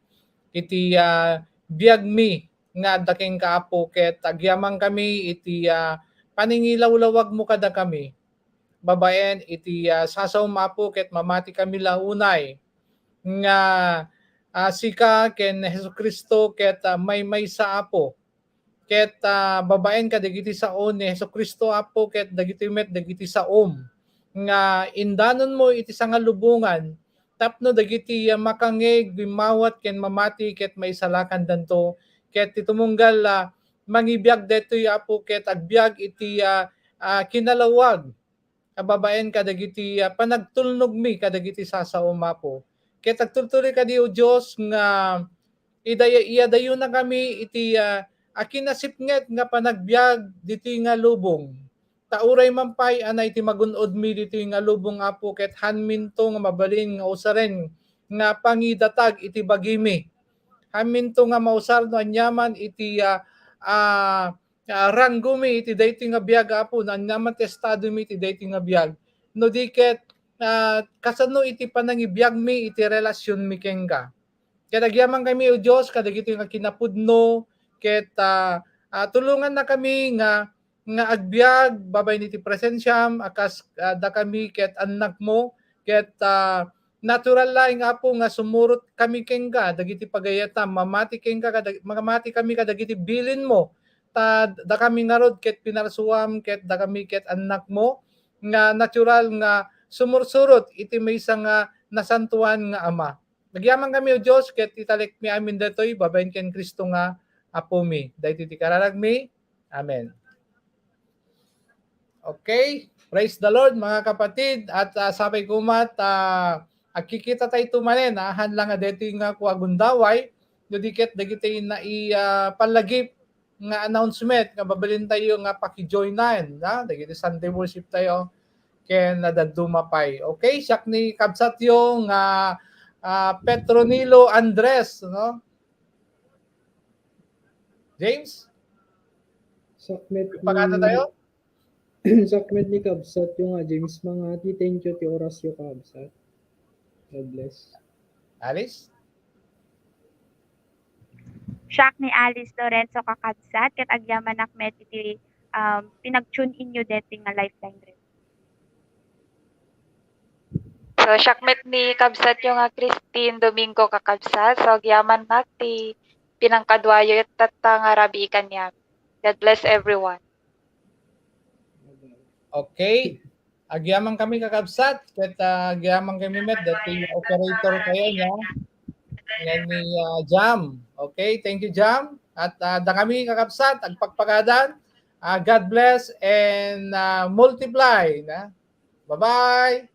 iti, ah, biagmi nga adda kenka, Apo, ket agyamankami iti, ah, paningilawlawagmo kadakami babaen iti, ah, sasaom, Apo, ket mamati kami la unay nga, ah, sika ken Jesu-Cristo ket, ah, maymaysa, Apo. Ket, ah, babaen kadagiti sao ni Jesu-Cristo, Apo, ket dagiti met dagiti saom nga indanonmo iti sangalubongan tapno dagiti, ah, makangngeg, bimmawat ken mamati ket maisalakandanto. Ket ti tumunggal, ah, mangibiag daytoy, Apo, ket agbiag iti, ah, ah, kinalawag a babaen kadagiti, ah, panagtulnogmi kadagiti sasaom, Apo. Ket agturtuloy kadi, O Dios, nga idaya-, iyadayonakami iti, ah, a kinasipnget nga panagbiag ditoy nga lubong. Ta uray man pay a naay ti magun-odmi ditoy nga lubong, Apo, ket hanminto nga mabalin nga usaren nga pangidatag iti bagimi. Hanminto nga mausar no aniaman iti, ah, ah, ah, ranggomi iti daytoy nga biag, Apo, no aniaman ti estadomi iti daytoy nga biag. No di ket, ah, kasano iti panangibiagmi iti relasionmi kenka? Ket agyamankami, O Dios, kadagitoy nga kinapudno, ket, ah, ah, tulongannakami nga, nga agbiag babaen iti presensiam, a kas, ah, dakami ket annakmo, ket, ah, natural laeng, Apo, nga sumurot kami kenka dagiti pagayatam, mamati kenka kada-, mamati kami kadagiti bilinmo, ta dakami ngarud ket pinarsuam, ket dakami ket annakmo, nga natural nga sumursurot iti maysa nga nasantoan nga ama. Agyamankami, O Dios, ket italekmi amin daytoy babaen ken Cristo nga Apomi. Daytoy ti kararagmi. Amen. Okay. Praise the Lord, mga kapatid. At, ah, sapay koma ta, ah, agkikita tayo manen, ah, han lang nga daytoy nga kua gundaway, no di ket dagiti nai-, ah, pallagip nga announcement nga mabalin tayo nga pakijoinan, na? Dagiti Sunday worship tayo ken nadadduma pay. Okay, siak ni kabsatyo nga, ah, Petronilo Andres, no? James? Sakmet Pakata ni tayo? Sakmet ni kabsatyo nga James Mangati. Thank you ti orasyo, kabsat. God bless. Alice? siak ni Alice Lorenzo, kakabsat, ket agyamanak met iti, um, pinag-tune in yo deti nga Lifeline Radio. So, siak met ni kabsatyo nga Christine Domingo, kakabsat. So, agyamannak ti pinangkaduayo tatta nga rabii kaniami. God bless everyone. Okay. Agyaman kami, kakabsat, ket, ah, agyaman kami met dati operator kayo niya. Yan ni, ah, Jam. Okay, thank you, Jam. At, ah, da kami, kakabsat, agpakpakadan. Ah, God bless and, ah, multiply na. Bye-bye.